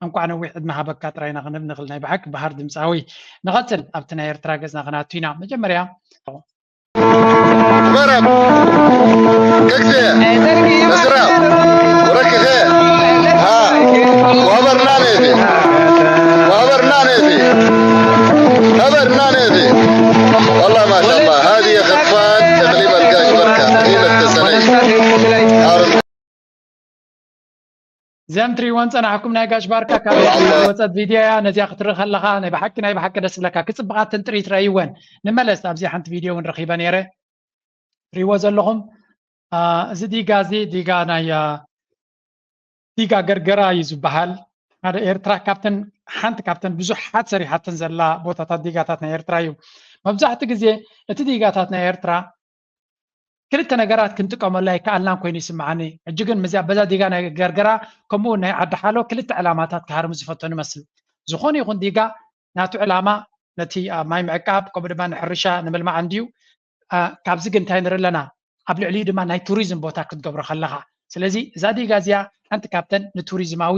እንኳዕ ነዊሕ ዕድመ ሃበካ ጥራይ ኢና ክንብል ንኽእል። ናይ ብሓቂ በሃር ድምፃዊ። ንቐፅል፣ ኣብቲ ናይ ኤርትራ ገፅና ክናቱ ኢና። መጀመርያ مرب ككتي مسرع وركزي ها وهبرنا نيتي وهبرنا نيتي هبرنا نيتي والله ما شاء الله هذه خطفان تقريبا كاش بركة هي التسنيش እዚኦም ትሪእዎም ፀናሕኩም ናይ ጋሽ ባርካ ካብ ወፀት ቪድዮ እያ። ነዚኣ ክትርኢ ከለኻ ናይ ብሓቂ ናይ ብሓቂ ደስ ብለካ። ክፅብቓትን ጥሪት ረእይወን። ንመለስ ኣብዚ ሓንቲ ቪድዮ እውን ረኺበ ነይረ። ትሪእዎ ዘለኹም እዚ ዲጋ እዚ ዲጋ ናይ ዲጋ ገርገራ እዩ ዝበሃል። ሓደ ኤርትራ ካብተን ሓንቲ ካብተን ብዙሓት ሰሪሓተን ዘላ ቦታታት ዲጋታት ናይ ኤርትራ እዩ። መብዛሕትኡ ግዜ እቲ ዲጋታት ናይ ኤርትራ ክልተ ነገራት ክንጥቀመሉ ኣይከኣልናን ኮይኑ ይስምዓኒ። ሕጂ ግን ምዚኣ በዛ ዲጋ ናይ ገርገራ ከምኡ እውን ናይ ዓዲ ሓሎ ክልተ ዕላማታት ክሃርሙ ዝፈተኑ ይመስል። ዝኾነ ይኹን ዲጋ ናቱ ዕላማ ነቲ ማይ ምዕቃብ ከምኡ ድማ ንሕርሻ ንምልማዕ እንድዩ። ካብዚ ግን እንታይ ንርኢ ኣለና? ኣብ ልዕሊኡ ድማ ናይ ቱሪዝም ቦታ ክትገብሮ ከለኻ። ስለዚ እዛ ዲጋ እዚኣ ሓንቲ ካብተን ንቱሪዝማዊ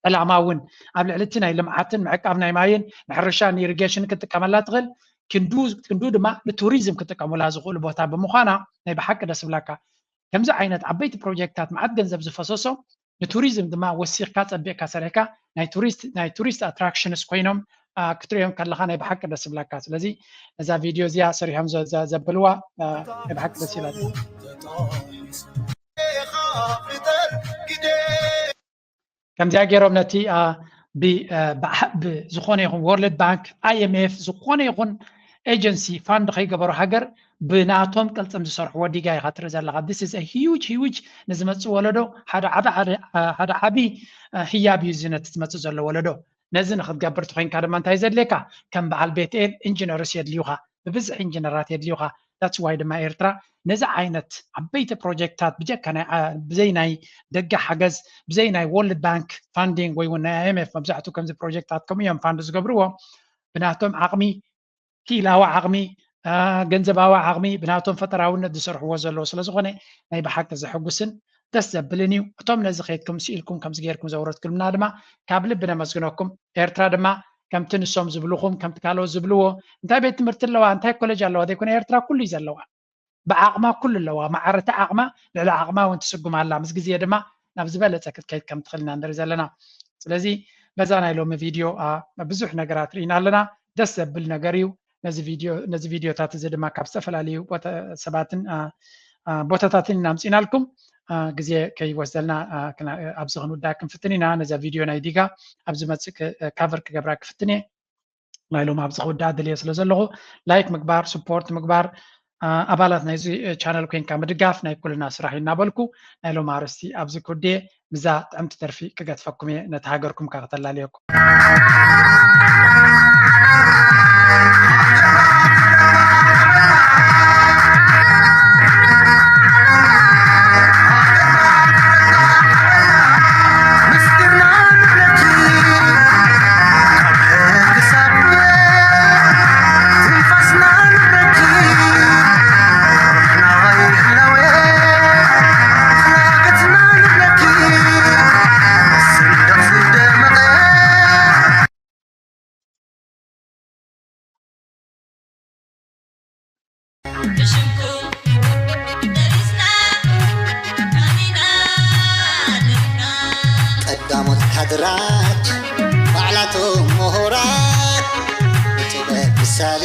ዕላማ እውን ኣብ ልዕሊ እቲ ናይ ልምዓትን ምዕቃብ ናይ ማይን ንሕርሻ ንኢሪጌሽን ክትጥቀመላ ትኽእል ክንዱ ድማ ንቱሪዝም ክጥቀሙላ ዝኽእሉ ቦታ ብምዃና ናይ ብሓቂ ደስ ብላካ። ከምዚ ዓይነት ዓበይቲ ፕሮጀክትታት መዓት ገንዘብ ዝፈሰሶም ንቱሪዝም ድማ ወሲኽካ ጸቢቕካ ሰሪሕካ ናይ ቱሪስት ናይ ቱሪስት ኣትራክሽንስ ኮይኖም ክትሪኦም ከለኻ ናይ ብሓቂ ደስ ይብለካ። ስለዚ ነዛ ቪድዮ እዚኣ ሰሪሖም ዘብልዋ ናይ ብሓቂ ደስ ይብለካ። ከምዚኣ ገይሮም ነቲ ዝኾነ ይኹን ወርልድ ባንክ፣ ኣይኤምኤፍ፣ ዝኾነ ይኹን ኤጀንሲ ፋንድ ከይገበሩ ሃገር ብናቶም ቅልፅም ዝሰርሕዎ ዲጋ ኢኻ ትርኢ ዘለኻ። This is a huge huge ንዝመፅእ ወለዶ ሓደ ዓቢ ሓደ ዓቢ ህያብ እዩ እዚ ነቲ ዝመፅእ ዘሎ ወለዶ። ነዚ ንክትገብር ተኮይንካ ድማ እንታይ ዘድልየካ? ከም በዓል ቤትኤል ኢንጂነርስ የድልዩኻ፣ ብብዝሒ ኢንጂነራት የድልዩኻ። That's why ድማ ኤርትራ ነዚ ዓይነት ዓበይቲ ፕሮጀክትታት ብጀካ ብዘይ ናይ ደገ ሓገዝ ብዘይ ናይ ወርልድ ባንክ ፋንዲንግ ወይ እውን ናይ ኣይኤምኤፍ መብዛሕትኡ ከምዚ ፕሮጀክትታት ከምኡ እዮም ፋንድ ዝገብርዎ ብናቶም ዓቕሚ ክኢላዊ ዓቕሚ፣ ገንዘባዊ ዓቕሚ ብናቶም ፈጠራውነት ዝሰርሕዎ ዘለዉ ስለ ዝኾነ ናይ ብሓቂ ዘሐጉስን ደስ ዘብልን እዩ። እቶም ነዚ ከይድኩም ስኢልኩም ከምዚ ገይርኩም ዘውረድኩልና ድማ ካብ ልቢ ነመስግነኩም። ኤርትራ ድማ ከምቲ ንሶም ዝብልኹም ከምቲ ካልኦት ዝብልዎ እንታይ ቤት ትምህርቲ ኣለዋ እንታይ ኮሌጅ ኣለዋ ዘይኮነ ኤርትራ ኩሉ እዩ ዘለዋ። ብዓቕማ ኩሉ ኣለዋ። ማዕረቲ ዓቕማ ልዕሊ ዓቕማ እውን ትስጉም ኣላ። ምስ ግዜ ድማ ናብ ዝበለፀ ክትከይድ ከም ትኽእል ኢና ንርኢ ዘለና። ስለዚ በዛ ናይ ሎሚ ቪድዮ ብዙሕ ነገራት ርኢና ኣለና። ደስ ዘብል ነገር እዩ። ነዚ ቪድዮ ነዚ ቪድዮታት እዚ ድማ ካብ ዝተፈላለዩ ሰባትን ቦታታትን ኢና ኣምፂናልኩም። ግዜ ከይወስደልና ኣብዚ ክንውዳእ ክንፍትን ኢና። ነዛ ቪድዮ ናይ ዲጋ ኣብ ዝመፅእ ካቨር ክገብራ ክፍትን እየ። ናይ ሎም ኣብዚ ክውዳእ ደልየ ስለ ዘለኹ ላይክ ምግባር፣ ስፖርት ምግባር፣ ኣባላት ናይዚ ቻነል ኮይንካ ምድጋፍ ናይ ኩልና ስራሕ እዩ እናበልኩ ናይ ሎም ኣርእስቲ ኣብዚ ክውድየ። ምዛ ጥዕምቲ ደርፊ ክገትፈኩም እየ፣ ነቲ ሃገርኩም ከ ከተላልየኩም። ቀዳሞት ካድራት ባዕላቶም ምሁራት ብጥበብ ምሳሌ